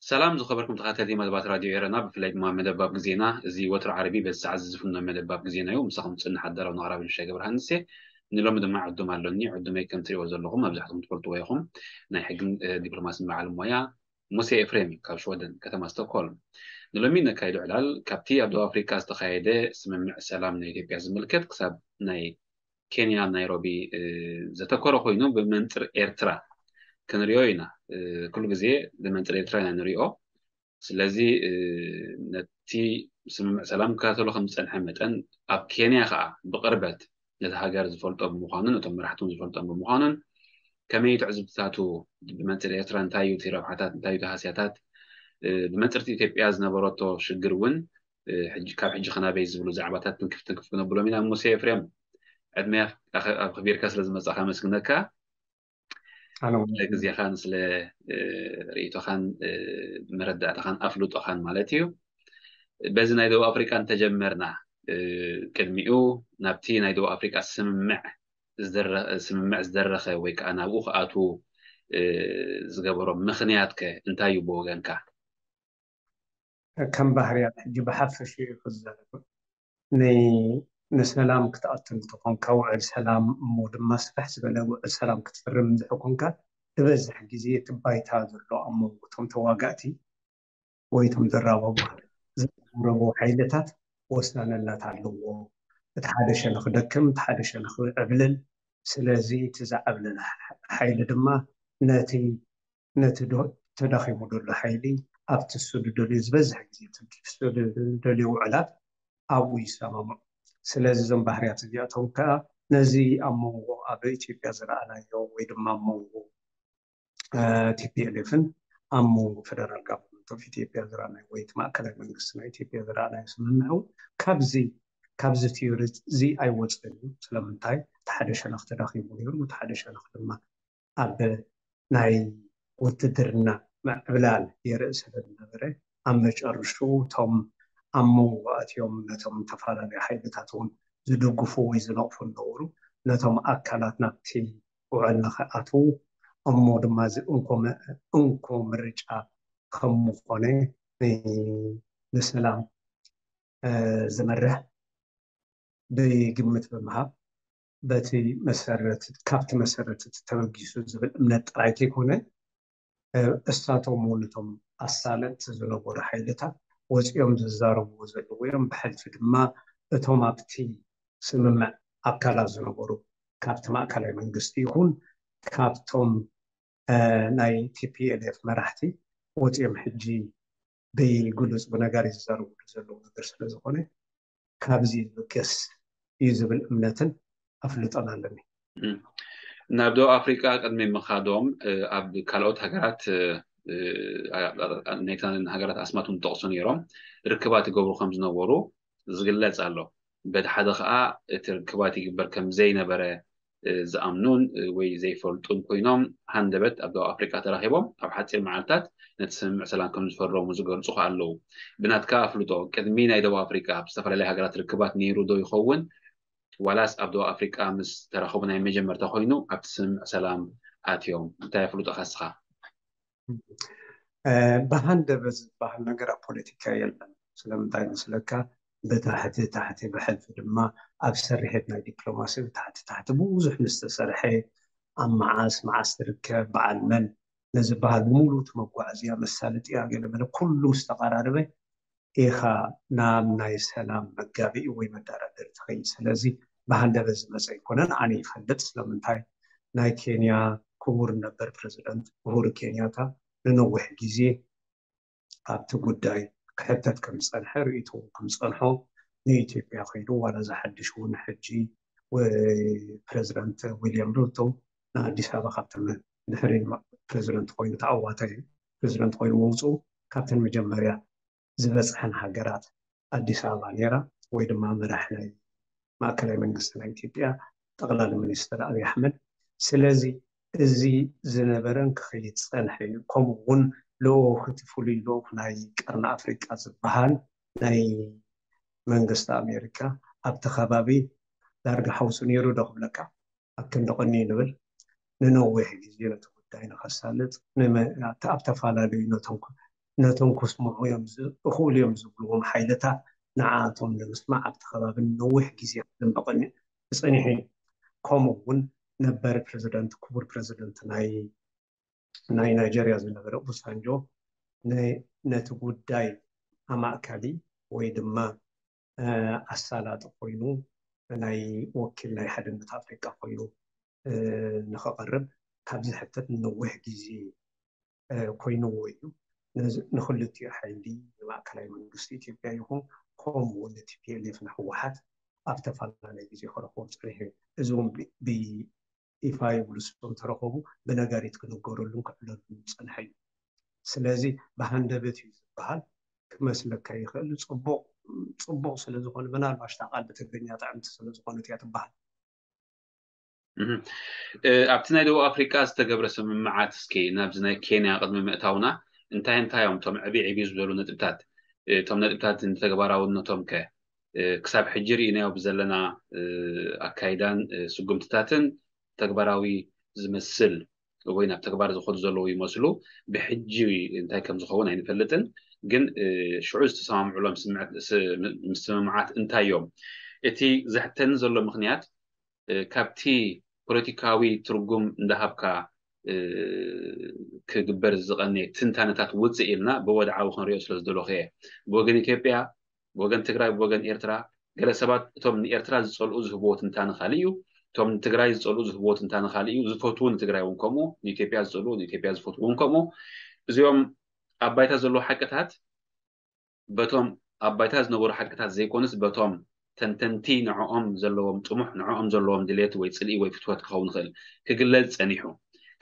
ሰላም ዝኸበርኩም ተኸታተልቲ መደባት ራድዮ ኤረና፣ ብፍላይ ድማ መደብ ኣብ ግዜና። እዚ ወትሩ ዓርቢ በዚ ሰዓት ዝዝፍኖ መደብ ኣብ ግዜና እዩ። ምሳኹም ዝጽንሕ ኣዳላውን ኣቕራቢ ንሻይ ገብረሃንስ እየ። ንሎሚ ድማ ዕዱም ኣሎኒ። ዕዱመይ ከም ትሪእዎ ዘለኹም መብዛሕትኹም ትፈልጥዎ ኢኹም። ናይ ሕግን እ፣ ዲፕሎማስን በዓል ሞያ ሙሴ ኤፍሬም እዩ፣ ካብ ሽወደን ከተማ ስቶክሆልም። ንሎሚ ነካይዶ ዕላል ካብቲ ኣብ ደቡብ ኣፍሪቃ ዝተኻየደ ስምምዕ ሰላም ናይ ኢትዮጵያ ዝምልከት ክሳብ ናይ ኬንያ ናይሮቢ እ፣ ዘተኮረ ኮይኑ ብመንጽር ኤርትራ ክንሪኦ ኢና። እ፣ ኩሉ ግዜ ብመንጽር ኤርትራ ኢና ንሪኦ። ስለዚ እ፣ ነቲ ስምምዕ ሰላም ክከታተሎ ከም ዝጸንሐ መጠን ኣብ ኬንያ ከኣ ብቕርበት ነቲ ሃገር ዝፈልጦ ብምዃኑን ነቶም መራሕቱን ዝፈልጦም ብምዃኑን ከመይ እዩ ትዕዝብትታቱ ብመንጽር ኤርትራ እንታይ እዩ እቲ ረብሓታት እንታይ እዩ እቲ ሃስያታት እ፣ ብመንጽርቲ ኢትዮጵያ ዝነበረቶ ሽግር እውን እ፣ ሕጂ ካብ ሕጂ ክናበይ ዝብሉ ዛዕባታት ትንክፍ ትንክፍ ክነብሎም ኢና። ሙሴ ኤፍሬም ዕድመ ኣኸ- ኣኽቢርካ ስለ ዝመጻኻ ኣመስግነካ። ኣነ እውን ስለ ግዜኻን ስለ እ፣ ርእይቶኻን እ፣ መረዳእታኻን ኣፍልጦኻን ማለት እዩ። በዚ ናይ ደቡብ ኣፍሪቃ እንተጀመርና እ፣ ቅድሚኡ ናብቲ ናይ ደቡብ ኣፍሪቃ ስምምዕ ዝደረ- ስምምዕ ዝደረኸ ወይ ከዓ ናብኡ ክኣትዉ እ፣ ዝገበሮም ምኽንያት ከ እንታይ እዩ ብወገንካ? ከም ባህርያት ሕጂ ብሓፈሽኡ ክዛረብ ን- ንሰላም ክትኣቱ እንተኾንካ ውዕል ሰላም እሞ ድማ ስፍሕ ዝበለ ውዕል ሰላም ክትፍርም እንድሕር ኮንካ ዝበዝሕ ግዜ እቲ ባይታ ዘሎ ኣብ መንጎ እቶም ተዋጋእቲ ወይ እቶም ዘራባቡ ዘራረቡ ሓይልታት ወሳንነት ኣለዎ። እቲ ሓደ ሸነኽ ክደክም፣ እቲ ሓደ ሸነኽ ክዕብልል። ስለዚ እቲ ዝዓብለለ ሓይሊ ድማ ነቲ ነቲ ዶ- ተዳኺሙ ዘሎ ሓይሊ ኣብቲ እሱ ዝደልዮ ዝበዝሕ ግዜ እቲ እሱ ዝደልዮ ውዕላት ኣብኡ ይሰማምዑ። ስለዚ እዞም ባህርያት እዚኣቶም ከዓ ነዚ ኣብ መንጎ ኣብ ኢትዮጵያ ዝረኣናዮ ወይ ድማ ኣብ መንጎ ቲፒኤልኤፍን ኣብ መንጎ ፌደራል ጋቨርንመንት ኦፍ ኢትዮጵያ ዝረኣናዮ ወይ እቲ ማእከላይ መንግስቲ ናይ ኢትዮጵያ ዝረኣናዮ ስምምዕ እውን ካብዚ ካብዚ ቲዮሪ እዚ ኣይወፅእን እዩ። ስለምንታይ እቲ ሓደ ሸነኽ ተዳኺሙ ነይሩ፣ እቲ ሓደ ሸነኽ ድማ ኣብ ናይ ውትድርና ምዕብላል የርኢ ስለ ዝነበረ ኣብ መጨረሽትኡ እቶም ኣብ መንጎ ኣትዮም ነቶም ተፈላለዩ ሓይልታት እውን ዝድግፉ ወይ ዝነቕፉ ነበሩ። ነቶም ኣካላት ናብቲ ውዕል ንኽኣትዉ እሞ ድማ እዚ እንኮ መ- እንኮ ምርጫ ከም ምኾነ ን- ንሰላም እ፣ ዝመርሕ ብግምት ብምሃብ በቲ መሰረት ካብቲ መሰረት እቲ ተበጊሱ ዝብል እምነት ጥራይ ከይኮነ እ፣ እሳቶም እውን እቶም ኣሳለጥቲ ዝነበሩ ሓይልታት ወፂኦም ዝዛረብዎ ዘለዉ እዮም። ብሕልፊ ድማ እቶም ኣብቲ ስምምዕ ኣካላት ዝነበሩ ካብቲ ማእከላይ መንግስቲ ይኹን ካብቶም እ፣ ናይ ቲፒኤልኤፍ መራሕቲ ወፂኦም ሕጂ ብግሉፅ ብነጋሪት ዝዛረብሉ ዘለዉ ነገር ስለ ዝኾነ ካብዚ ይብገስ እዩ ዝብል እምነትን ኣፍልጦን ኣለኒ። እም። ናብ ደቡብ ኣፍሪቃ ቅድሚ ምኻዶም እ፣ ኣብ ካልኦት ሃገራት እ፣ እ፣ አ- አ- ናይተን ሃገራት ኣስማት እውን ጠቕሱ ነይሮም ርክባት ይገብሩ ከም ዝነበሩ ዝግለጽ ኣሎ። በቲ ሓደ ከዓ እቲ ርክባት ይግበር ከም ዘይነበረ እ፣ ዝኣምኑን እ፣ ወይ ዘይፈልጡን ኮይኖም ሃንደበት ኣብ ደቡብ ኣፍሪቃ ተራኺቦም ኣብ ሓፂር መዓልታት ነቲ ስምምዕ ሰላም ከም ዝፈረሙ ዝገልፁ ከ ኣለዉ። ብናትካ ኣፍልጦ ቅድሚ ናይ ደቡብ ኣፍሪቃ ኣብ ዝተፈላለዩ ሃገራት ርክባት ነይሩ ዶ ይኸውን? ዋላስ ኣብ ደቡብ ኣፍሪቃ ምስ ተራኸቡ ናይ መጀመርታ ኮይኑ ኣብቲ ስምምዕ ሰላም ኣትዮም? እንታይ ኣፍልጦ ከስኻ? እ፣ ብሃንደበት ዝበሃል ነገር ኣብ ፖለቲካ የለን። ስለምንታይ መስለካ? ብታሕቲ ታሕቲ ብሕልፊ ድማ ኣብ ስርሒት ናይ ዲፕሎማሲ ብታሕቲ ታሕቲ ብዙሕ ምስ ተሰርሐ ኣብ መዓስ መዓስ ትርከብ በዓል መን ነዚ በሃል ብምሉእ እቲ መጓዓዝያ መሳለጥያ ገለመለ ኩሉ ምስ ተቐራረበ ኢኻ ናብ ናይ ሰላም መጋቢኢ ወይ መደራደሪ ትኸይድ። ስለዚ ብሃንደበት ዝመፀ ኣይኮነን። ኣነ ይፈልጥ ስለምንታይ ናይ ኬንያ ክቡር ነበር ፕረዚደንት ኡሁሩ ኬንያታ ንነዊሕ ግዜ ኣብቲ ጉዳይ ክሕተት ከም ዝፀንሐ ርእይቶ ከም ዝፀንሖ ንኢትዮጵያ ከይዱ ዋላ ዝሓድሽ እውን ሕጂ ፕረዚደንት ዊልያም ሩቶ ንኣዲስ ኣበባ ካብተን ድሕሪ ፕረዚደንት ኮይኑ ተኣዋታይ ፕረዚደንት ኮይኑ መውፅኡ ካብተን መጀመርያ ዝበፅሐን ሃገራት ኣዲስ ኣበባ ነይራ ወይ ድማ መራሕ ናይ ማእከላይ መንግስቲ ናይ ኢትዮጵያ ጠቕላሊ ሚኒስትር ኣብይ ኣሕመድ። ስለዚ እዚ ዝነበረን ክኸይድ ዝፀንሐ እዩ። ከምኡ እውን ልኡኽ እቲ ፍሉይ ልኡኽ ናይ ቀርኒ ኣፍሪቃ ዝበሃል ናይ መንግስቲ ኣሜሪካ ኣብቲ ከባቢ ዳርጋ ሓውሱ ነይሩ ዶ ክብለካ ኣብ ክንዲ ቀኒ ንብል ንነዊሕ ግዜ ነቲ ጉዳይ ንኸሳልጥ ኣብ ተፈላለዩ ነቶም ክስምዑ እዮም እኽእሉ እዮም ዝብልዎም ሓይልታት ንዓቶም ንምስማዕ ኣብቲ ከባቢ ንነዊሕ ግዜ ክልምቕኒ ዝፀኒሑ እዩ። ከምኡ እውን ነበር ፕረዚደንት ክቡር ፕረዚደንት ናይ ናይ ናይጀርያ ዝነበረ ኦባሳንጆ ነቲ ጉዳይ ኣማእካሊ ወይ ድማ ኣሳላጢ ኮይኑ ናይ ወኪል ናይ ሓድነት ኣፍሪቃ ኮይኑ ንኸቐርብ ካብ ዝሕተት ንነዊሕ ግዜ ኮይንዎ እዩ። ንክልቲኡ ሓይሊ ንማእከላይ መንግስቲ ኢትዮጵያ ይኹን ከምኡ እውን ንቲፒኤልኤፍ ንህወሓት ኣብ ተፈላለየ ግዜ ክረኽቦም ፀኒሑ እዩ። እዚ እውን ብይፋ ይብሉ ስም ተረኸቡ ብነጋሪት ክነገረሉን ክዕለሉን ዝፀንሐ እዩ። ስለዚ ብሃንደበት እዩ ዝበሃል ክመስለካ ይኽእል። ፅቡቕ ስለ ዝኾነ ምናልባሽ እታ ቃል ብትግርኛ ጥዕምቲ ስለ ዝኾነት እያ ትበሃል። ኣብቲ ናይ ደቡብ ኣፍሪቃ ዝተገብረ ስምምዓት እስኪ ናብዚ ናይ ኬንያ ቅድሚ ምእታውና እንታይ እንታይ እዮም እቶም ዕብይ ዕብይ ዝበሉ ነጥብታት? እቶም ነጥብታት ንተግባራውነቶም ከ ክሳብ ሕጂ ርኢናዮ ብዘለና ኣካይዳን ስጉምትታትን ተግባራዊ ዝመስል ወይ ናብ ተግባር ዝኸዱ ዘለዉ ይመስሉ። ብሕጂ እንታይ ከም ዝኸውን ኣይንፈልጥን፣ ግን ሽዑ ዝተሰማምዑሎም ምስምምዓት እንታይ እዮም? እቲ ዘሕተኒ ዘሎ ምክንያት ካብቲ ፖለቲካዊ ትርጉም እንዳሃብካ ክግበር ዝቐነየ ትንታነታት ውፅእ ኢልና ብወድዓዊ ክንሪኦ ስለ ዝደለኹ እየ። ብወገን ኢትዮጵያ፣ ብወገን ትግራይ፣ ብወገን ኤርትራ ገለ ሰባት እቶም ንኤርትራ ዝፀልኡ ዝህብዎ ትንታነ ካልእ እዩ። እቶም ንትግራይ ዝፀልኡ ዝህብዎ ትንታነ ካልእ እዩ። ዝፈትዉ ንትግራይ እውን ከምኡ፣ ንኢትዮጵያ ዝፀልኡ ንኢትዮጵያ ዝፈትዉ እውን ከምኡ። እዚኦም ኣብ ባይታ ዘለዉ ሓቅታት በቶም ኣብ ባይታ ዝነበሩ ሓቅታት ዘይኮኑስ በቶም ተንተንቲ ንዕኦም ዘለዎም ጥሙሕ ንዕኦም ዘለዎም ድሌት ወይ ፅልኢ ወይ ፍትወት ክኸውን ይኽእል ክግለፅ ፀኒሑ።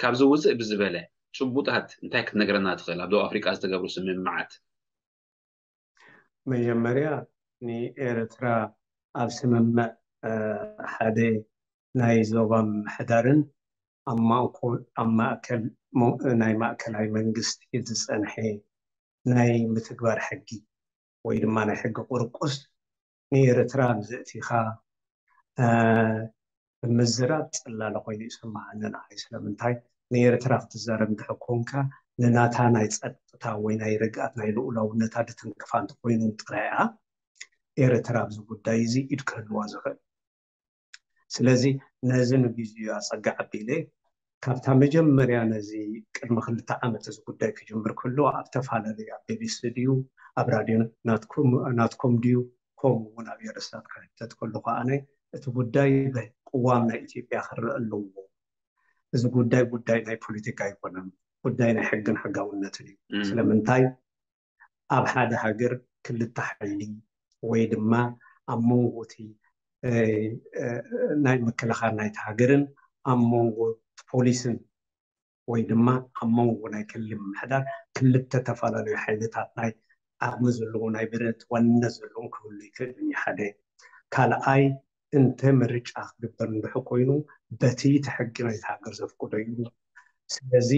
ካብዚ ውፅእ ብዝበለ ጭቡጣት እንታይ ክትነግረና ትኽእል? ኣብ ደቡብ ኣፍሪቃ ዝተገብሩ ስምምዓት መጀመርያ ንኤርትራ ኣብ ስምምዕ ሓደ ናይ ዞባ ምምሕዳርን ኣብ ናይ ማእከላይ መንግስቲ ዝፀንሐ ናይ ምትግባር ሕጊ ወይ ድማ ናይ ሕጊ ቁርቁስ ንኤርትራ ብዘእቲኻ ብምዝራብ ፅላለ ኮይኑ ይስምዓኒ ንዓይ። ስለምንታይ ንኤርትራ ክትዛረብ እንድሕር ኮንካ ንናታ ናይ ፀጥታ ወይ ናይ ርግኣት ናይ ልኡላውነታ ድትንክፋ እንተኮይኑ ጥራይ እያ ኤርትራ ኣብዚ ጉዳይ እዚ ኢድ ክህልዋ ዝኽእል። ስለዚ ነዚ ንግዜኡ ኣፀግዕ ኣቢለ ካብታ መጀመርያ ነዚ ቅድሚ ክልተ ዓመት እዚ ጉዳይ ክጅምር ከሎ ኣብ ተፈላለዩ ኣብ ቢቢሲ ድዩ ኣብ ራድዮ ናትኮም ድዩ ከምኡ እውን ኣብ ኤረስታት ክሕተት ከለኹ ኣነ እቲ ጉዳይ ብቅዋም ናይ ኢትዮጵያ ክረአ ኣለዎ። እዚ ጉዳይ ጉዳይ ናይ ፖለቲካ ኣይኮነን፣ ጉዳይ ናይ ሕግን ሕጋውነትን እዩ። ስለምንታይ ኣብ ሓደ ሃገር ክልተ ሓይሊ ወይ ድማ ኣብ መንጎ እቲ ናይ ምክልኻል ናይቲ ሃገርን ኣብ መንጎ ፖሊስን ወይ ድማ ኣብ መንጎ ናይ ክልል ምምሕዳር ክልተ ተፈላለዩ ሓይልታት ናይ ዓቕሚ ዘለዎ ናይ ብረት ዋንነት ዘለዎም ክህሉ ይክእል እዩ ሓደ። ካልኣይ እንተ ምርጫ ክግበር እንድሕር ኮይኑ በቲ እቲ ሕጊ ናይቲ ሃገር ዘፍቅዶ እዩ። ስለዚ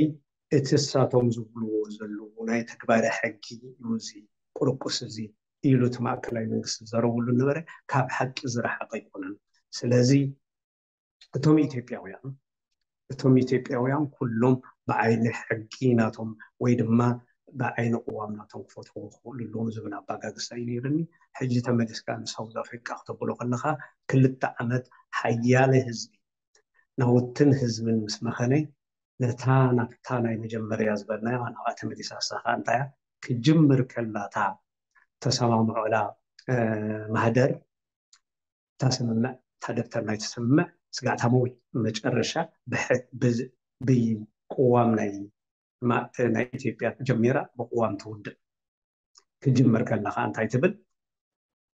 እቲ እሳቶም ዝብልዎ ዘለዉ ናይ ተግባረ ሕጊ እዩ እዚ ቁርቁስ እዚ ኢሉ እቲ ማእከላይ መንግስቲ ዝዘረበሉ ነበረ ካብ ሓቂ ዝረሓቐ ኣይኮነን። ስለዚ እቶም ኢትዮጵያውያን እቶም ኢትዮጵያውያን ኩሎም ብዓይኒ ሕጊ ናቶም ወይ ድማ ብዓይኒ ቅዋም ናቶም ክፈትሕዎ ክኽእሉ ኣለዎም ዝብል ኣባጋግሳ እዩ ነይርኒ። ሕጂ ተመሊስካ ንሳውዝ ኣፍሪቃ ክተብሎ ከለካ ክልተ ዓመት ሓያለ ህዝቢ ናውትን ህዝብን ምስ መኸነ ነታ ናብታ ናይ መጀመርያ ዝበልናዮ ናብኣ ተመሊሳ ሳኻ እንታይ ክትጅምር ከላ እታ ተሰማምዖላ ማህደር እታ ስምምዕ እታ ደብተር ናይቲ ስምምዕ ስጋዕታ መጨረሻ ብቅዋም ናይ ናይ ኢትዮጵያ ጀሚራ ብቅዋም ትውድእ። ክጅምር ከለካ እንታይ ትብል?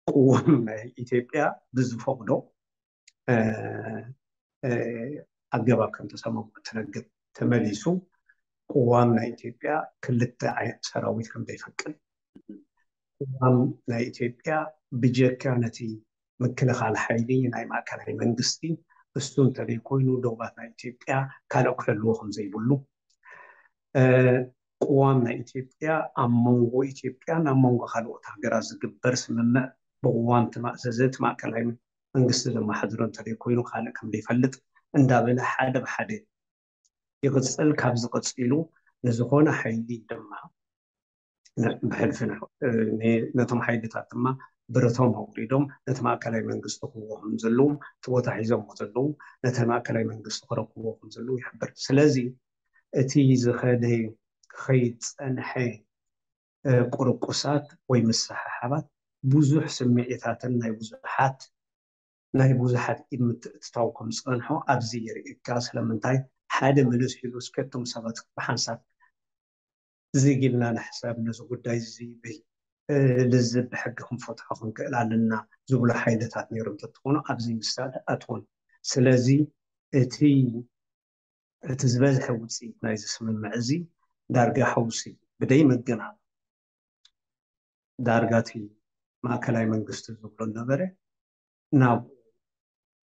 ቅዋም ናይ ኢትዮጵያ ብዝፈቕዶ ኣገባብ ከም ተሰማምዑ ትነግር። ተመሊሱ ቅዋም ናይ ኢትዮጵያ ክልተ ዓይነት ሰራዊት ከም ዘይፈቅድ፣ ቅዋም ናይ ኢትዮጵያ ብጀካ ነቲ ምክልኻል ሓይሊ ናይ ማእከላይ መንግስቲ እሱ እንተዘይኮይኑ ዶባት ናይ ኢትዮጵያ ካልእ ክሕልዎ ከም ዘይብሉ፣ ቅዋም ናይ ኢትዮጵያ ኣብ መንጎ ኢትዮጵያን ኣብ መንጎ ካልኦት ሃገራት ዝግበር ስምምዕ ብቅዋም ተማእዘዘ እቲ ማእከላይ መንግስቲ ዘመሓድሮ እንተዘይኮይኑ ካልእ ከም ዘይፈልጥ እንዳበለ ሓደ ብሓደ ይቕጽል። ካብዚ ቀጺሉ ንዝኾነ ሓይሊ ድማ ብሕልፊ ነቶም ሓይልታት ድማ ብረቶም ኣውሪዶም ነቲ ማእከላይ መንግስቲ ክህቦ ከም ዘለዎም፣ እቲ ቦታ ሒዞም ዘለዉ ነቲ ማእከላይ መንግስቲ ክረክብዎ ከም ዘለዉ ይሕብር። ስለዚ እቲ ዝኸደ ክኸይድ ዝጸንሐ ቁርቁሳት ወይ ምስሕሓባት ብዙሕ ስምዒታትን ናይ ብዙሓት ናይ ብዙሓት ኢድ ምትእትታው ከም ዝጸንሖ ኣብዚ የርእየካ። ስለምንታይ ሓደ ምልስ ኢሉ እስከ እቶም ሰባት ብሓንሳብ ዝግ ኢልና ንሕሰብ፣ ነዚ ጉዳይ እዚ ብልዝብ ብሕጊ ክንፈትሖ ክንክእል ኣለና ዝብሉ ሓይልታት ነይሮም እንተትኾኑ ኣብዚ ምስሳድ ኣትኾን። ስለዚ እቲ እቲ ዝበዝሐ ውፅኢት ናይዚ ስምምዕ እዚ ዳርጋ ሓውሲ ብደይ ምግናብ ዳርጋ እቲ ማእከላይ መንግስቲ ዝብሎ ነበረ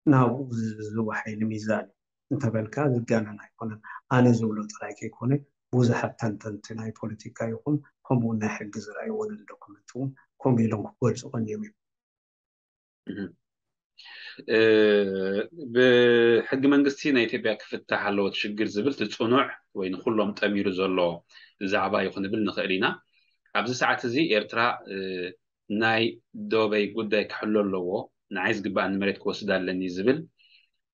ናብኡ ዝዝቡ ሓይሊ ሚዛን እንተበልካ ዝጋነን ኣይኮነን። ኣነ ዝብሎ ጥራይ ከይኮነ ብዙሓት ተንተንቲ ናይ ፖለቲካ ይኹን ከምኡ ናይ ሕጊ ዝረኣይዎ ነዚ ዶክመንት እውን ከምኡ ኢሎም ክገልፁ ቀኒዮም እዮም። ብሕጊ መንግስቲ ናይ ኢትዮጵያ ክፍታሕ ኣለዎ እቲ ሽግር ዝብል እቲ ፅኑዕ ወይ ንኩሎም ጠሚሩ ዘሎ ዛዕባ እዩ ክንብል ንኽእል ኢና። ኣብዚ ሰዓት እዚ ኤርትራ ናይ ዶበይ ጉዳይ ክሕሎ ኣለዎ፣ ንዓይ ዝግባኣኒ መሬት ክወስድ ኣለኒ ዝብል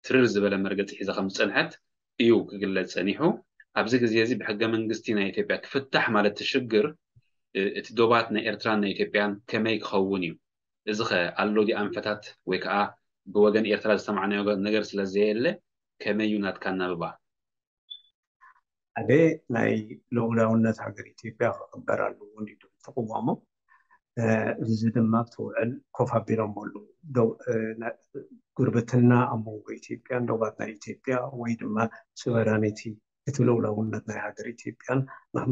ትርር ዝበለ መርገፂ ሒዛ ከም ዝፀንሐት እዩ ክግለፅ ፀኒሑ። ኣብዚ ግዜ እዚ ብሕገ መንግስቲ ናይ ኢትዮጵያ ክፍታሕ ማለት እቲ ሽግር እቲ ዶባት ናይ ኤርትራን ናይ ኢትዮጵያን ከመይ ክኸውን እዩ? እዚ ኸ ኣሎ ድዩ ኣንፈታት ወይ ከዓ ብወገን ኤርትራ ዝሰማዕናዮ ነገር ስለ ዘየለ ከመይ እዩ ናትካ ኣናብባ? ሓደ ናይ ልኡላውነት ሃገር ኢትዮጵያ ክኽበር ኣለዎ እንዲ ትቕዋሞ። እዚ ድማ ኣብቲ ውዕል ኮፍ ኣቢሎሞ ኣለዉ። ጉርብትና ኣብ መንጎ ኢትዮጵያን ዶባት ናይ ኢትዮጵያ ወይ ድማ ሱቨራኒቲ እቲ ልኡላውነት ናይ ሃገር ኢትዮጵያን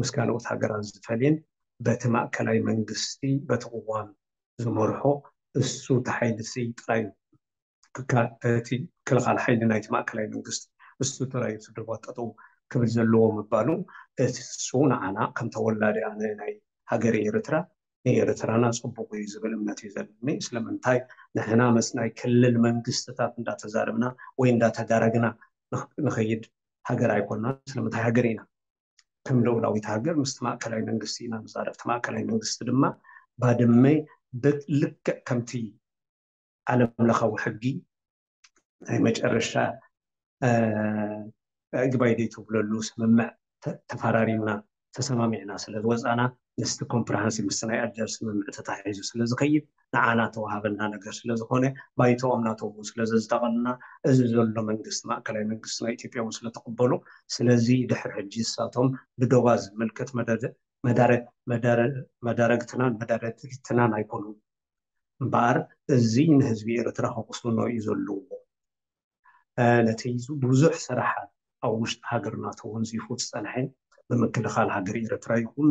ምስ ካልኦት ሃገራት ዝፈልየን በቲ ማእከላይ መንግስቲ በቲ ቅዋም ዝመርሖ እሱ እቲ ሓይሊ እዚ ጥራይ እዩ። እቲ ምክልኻል ሓይሊ ናይቲ ማእከላይ መንግስቲ እሱ ጥራይ እዩ እቲ ዶባት ጠጠው ክብል ዘለዎ ምባሉ እቲ እሱ ንዓና ከም ተወላዲ ኣነ ናይ ሃገረ ኤርትራ ንኤርትራና ጽቡቕ እዩ ዝብል እምነት እዩ ዘለኒ። ስለምንታይ ንሕና ምስ ናይ ክልል መንግስትታት እንዳተዛረብና ወይ እንዳተዳረግና ንኸይድ ሃገር ኣይኮንና። ስለምንታይ ሃገር ኢና። ከም ልኡላዊት ሃገር ምስቲ ማእከላይ መንግስቲ ኢና ንዛረብ። እቲ ማእከላይ መንግስቲ ድማ ባድመ ልክዕ ከምቲ ዓለም ለኻዊ ሕጊ ናይ መጨረሻ ግባይ ደይ ትብለሉ ስምምዕ ተፈራሪምና ተሰማሚዕና ስለ ዝወፃና ምስቲ ኮምፕረሃንሲቭ ምስቲ ናይ ኣልጀር ስምምዕ ተታሒዙ ስለ ዝኸይድ ንዓና ተዋሃበና ነገር ስለ ዝኾነ ባይቶኦም ናቶም እውን ስለ ዘዝጠቐልና እዚ ዘሎ መንግስቲ ማእከላይ መንግስቲ ናይ ኢትዮጵያ እውን ስለ ተቐበሉ ስለዚ ድሕሪ ሕጂ ንሳቶም ብዶባ ዝምልከት መዳረግትናን መዳረግትናን ኣይኮኑን እምበኣር እዚ ንህዝቢ ኤርትራ ከቕስኖ እዩ ዘለዎ። ነቲ ብዙሕ ስራሓት ኣብ ውሽጢ ሃገርና ተወንዚፉ ዝፀንሐ ብምክልኻል ሃገር ኤርትራ ይኹን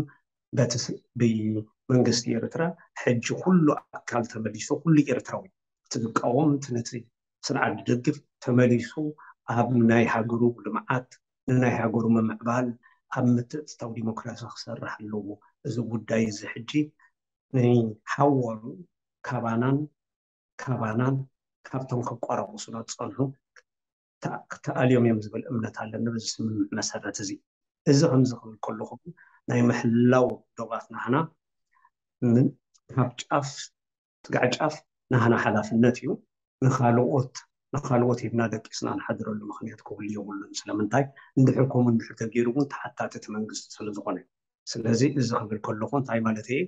በቲ ብመንግስቲ ኤርትራ ሕጂ ኩሉ ኣካል ተመሊሱ ኩሉ ኤርትራዊ እቲ ዝቃወም እቲ ነቲ ስርዓት ዝደግፍ ተመሊሱ ኣብ ናይ ሃገሩ ልምዓት ንናይ ሃገሩ ምምዕባል ኣብ ምትእትታው ዲሞክራሲ ክሰርሕ ኣለዎ። እዚ ጉዳይ እዚ ሕጂ ንሓዋሩ ካባናን ካባናን ካብቶም ከቋራቑሱና ዝጸንሑ ተኣልዮም እዮም ዝብል እምነት ኣለኒ። በዚ ስምምዕ መሰረት እዚ እዚ ከምዚ ክብል ከለኹ ናይ ምሕላው ዶባት ናህና ካብ ጫፍ ትጋዕ ጫፍ ናህና ሓላፍነት እዩ። ንኻልኦት ንኻልኦት ሂብና ደቂስና ንሓድረሉ ምኽንያት ክህሉ የብሉን። ስለምንታይ እንድሕር ከምኡ እንድሕር ተገይሩ እውን ተሓታቲ እቲ መንግስቲ ስለዝኾነ። ስለዚ እዚ ክብል ከለኹ እንታይ ማለት እየ?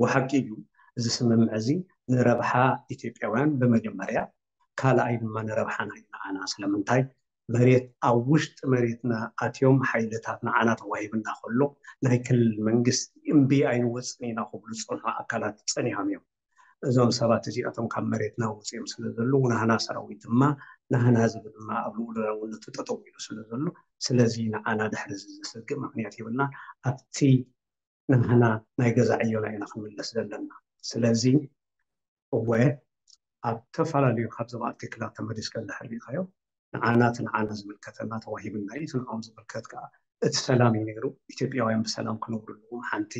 ወሓቂ እዩ እዚ ስምምዕ እዚ ንረብሓ ኢትዮጵያውያን ብመጀመርያ ካልኣይ ድማ ንረብሓና እዩ ንዓና። ስለምንታይ መሬት ኣብ ውሽጢ መሬትና ኣትዮም ሓይልታት ንዓና ተዋሂብና ከሎ ናይ ክልል መንግስቲ እምቢ ኣይንወፅን ኢና ክብሉ ዝፀንሑ ኣካላት ፀኒሖም እዮም። እዞም ሰባት እዚኣቶም ካብ መሬትና ወፂኦም ስለ ዘለዉ፣ ናህና ሰራዊት ድማ፣ ናህና ህዝቢ ድማ ኣብ ልዑላውነቱ ጠጠው ኢሉ ስለ ዘሎ፣ ስለዚ ንዓና ድሕሪ እዚ ዘሰግእ ምክንያት የብልና። ኣብቲ ናህና ናይ ገዛ ዕዮና ኢና ክንምለስ ዘለና። ስለዚ እወ፣ ኣብ ተፈላለዩ ካብዞም ኣርቲክላት ተመሊስካ እንድሕር ሪኢኻዮ፣ ንዓና እቲ ንዓና ዝምልከተና ተዋሂብና እዩ፣ እቲ ንዕኦም ዝምልከት ከዓ እቲ ሰላም እዩ ነይሩ። ኢትዮጵያውያን ብሰላም ክነብሩ ኣለዎም። ሓንቲ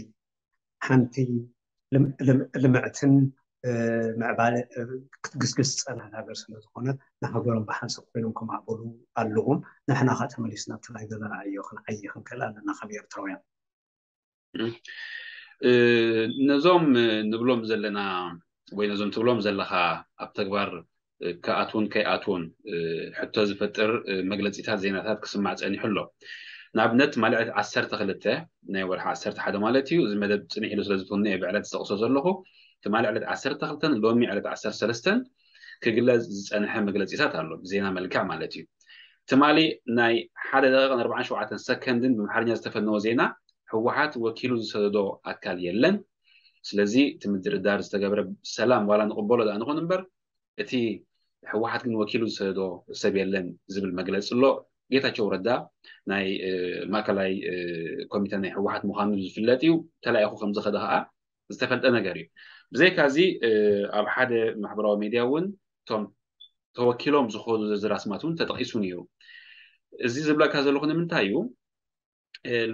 ሓንቲ ልም- ልም- ልምዕትን ምዕባለ ክትግስግስ ዝፀንሐት ሃገር ስለ ዝኾነት፣ ንሃገሮም ብሓንሳብ ኮይኖም ክማዕበሉ ኣለዎም። ንሕና ከዓ ተመሊስና ኣብቲ ናይ ገዛና ዕዮ ክንዓይ ክንክእል ኣለና ከም ኤርትራውያን። ነዞም ንብሎም ዘለና ወይ ነዞም ትብሎም ዘለኻ ኣብ ተግባር ክኣትውን ከይኣትውን ሕቶ ዝፈጥር መግለፂታት ዜናታት ክስማዕ ፀኒሑ ኣሎ። ንኣብነት ትማሊ ዕለት ዓሰርተ ክልተ ናይ ወርሒ ዓሰርተ ሓደ ማለት እዩ። እዚ መደብ ፅንሕ ኢሉ ስለ ዝፍኖ እየ ብዕለት ዝጠቕሶ ዘለኹ። ትማሊ ዕለት ዓሰርተ ክልተን ሎሚ ዕለት ዓሰርተ ሰለስተን ክግለፅ ዝፀንሐ መግለፂታት ኣሎ፣ ብዜና መልክዕ ማለት እዩ። ትማሊ ናይ ሓደ ደቂቕን ኣርባዓን ሸውዓተን ሰከንድን ብኣምሓርኛ ዝተፈነወ ዜና፣ ህወሓት ወኪሉ ዝሰደዶ ኣካል የለን። ስለዚ እቲ ምድርዳር ዝተገብረ ሰላም ዋላ ንቕበሎ ደኣ ንኹን እምበር፣ እቲ ህወሓት ግን ወኪሉ ዝሰደዶ ሰብ የለን ዝብል መግለፂ ኣሎ። ጌታቸው ረዳ ናይ ማእከላይ ኮሚተ ናይ ህወሓት ምዃኑ ዝፍለጥ እዩ። ተላኢኹ ከም ዝኸደ ከዓ ዝተፈልጠ ነገር እዩ። ብዘይካዚ ኣብ ሓደ ማሕበራዊ ሜድያ እውን እቶም ተወኪሎም ዝኸዱ ዝርዝር ኣስማት እውን ተጠቒሱ ነይሩ። እዚ ዝብለካ ዘለኹ ንምንታይ እዩ?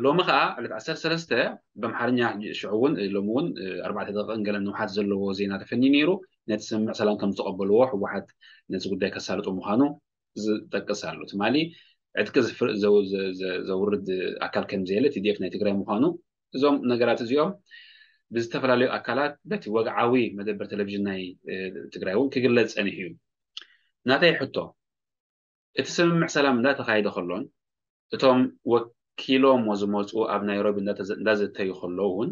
ሎሚ ከዓ ዕለት ዓሰርተ ሰለስተ ብኣምሓርኛ ሽዑ እውን ሎሚ እውን ኣርባዕተ ደቂቕን ገለን ንውሓት ዘለዎ ዜና ተፈንዩ ነይሩ። ነቲ ስምምዕ ሰላም ከም ዝተቐበልዎ ህወሓት ነዚ ጉዳይ ከሳልጦ ምዃኑ ዝጠቅስ ኣሎ። ትማሊ ዕጥቂ ዘውርድ ኣካል ከም ዘየለ፣ ቲዲኤፍ ናይ ትግራይ ምዃኑ፣ እዞም ነገራት እዚኦም ብዝተፈላለዩ ኣካላት በቲ ወግዓዊ መደበር ቴሌቪዥን ናይ ትግራይ እውን ክግለጽ ጸኒሑ እዩ። ናተይ ሕቶ፣ እቲ ስምምዕ ሰላም እንዳተኻየደ ከሎን እቶም ወኪሎሞ ዝመፁ ኣብ ናይሮቢ እንዳዘተዩ ከለዉ እውን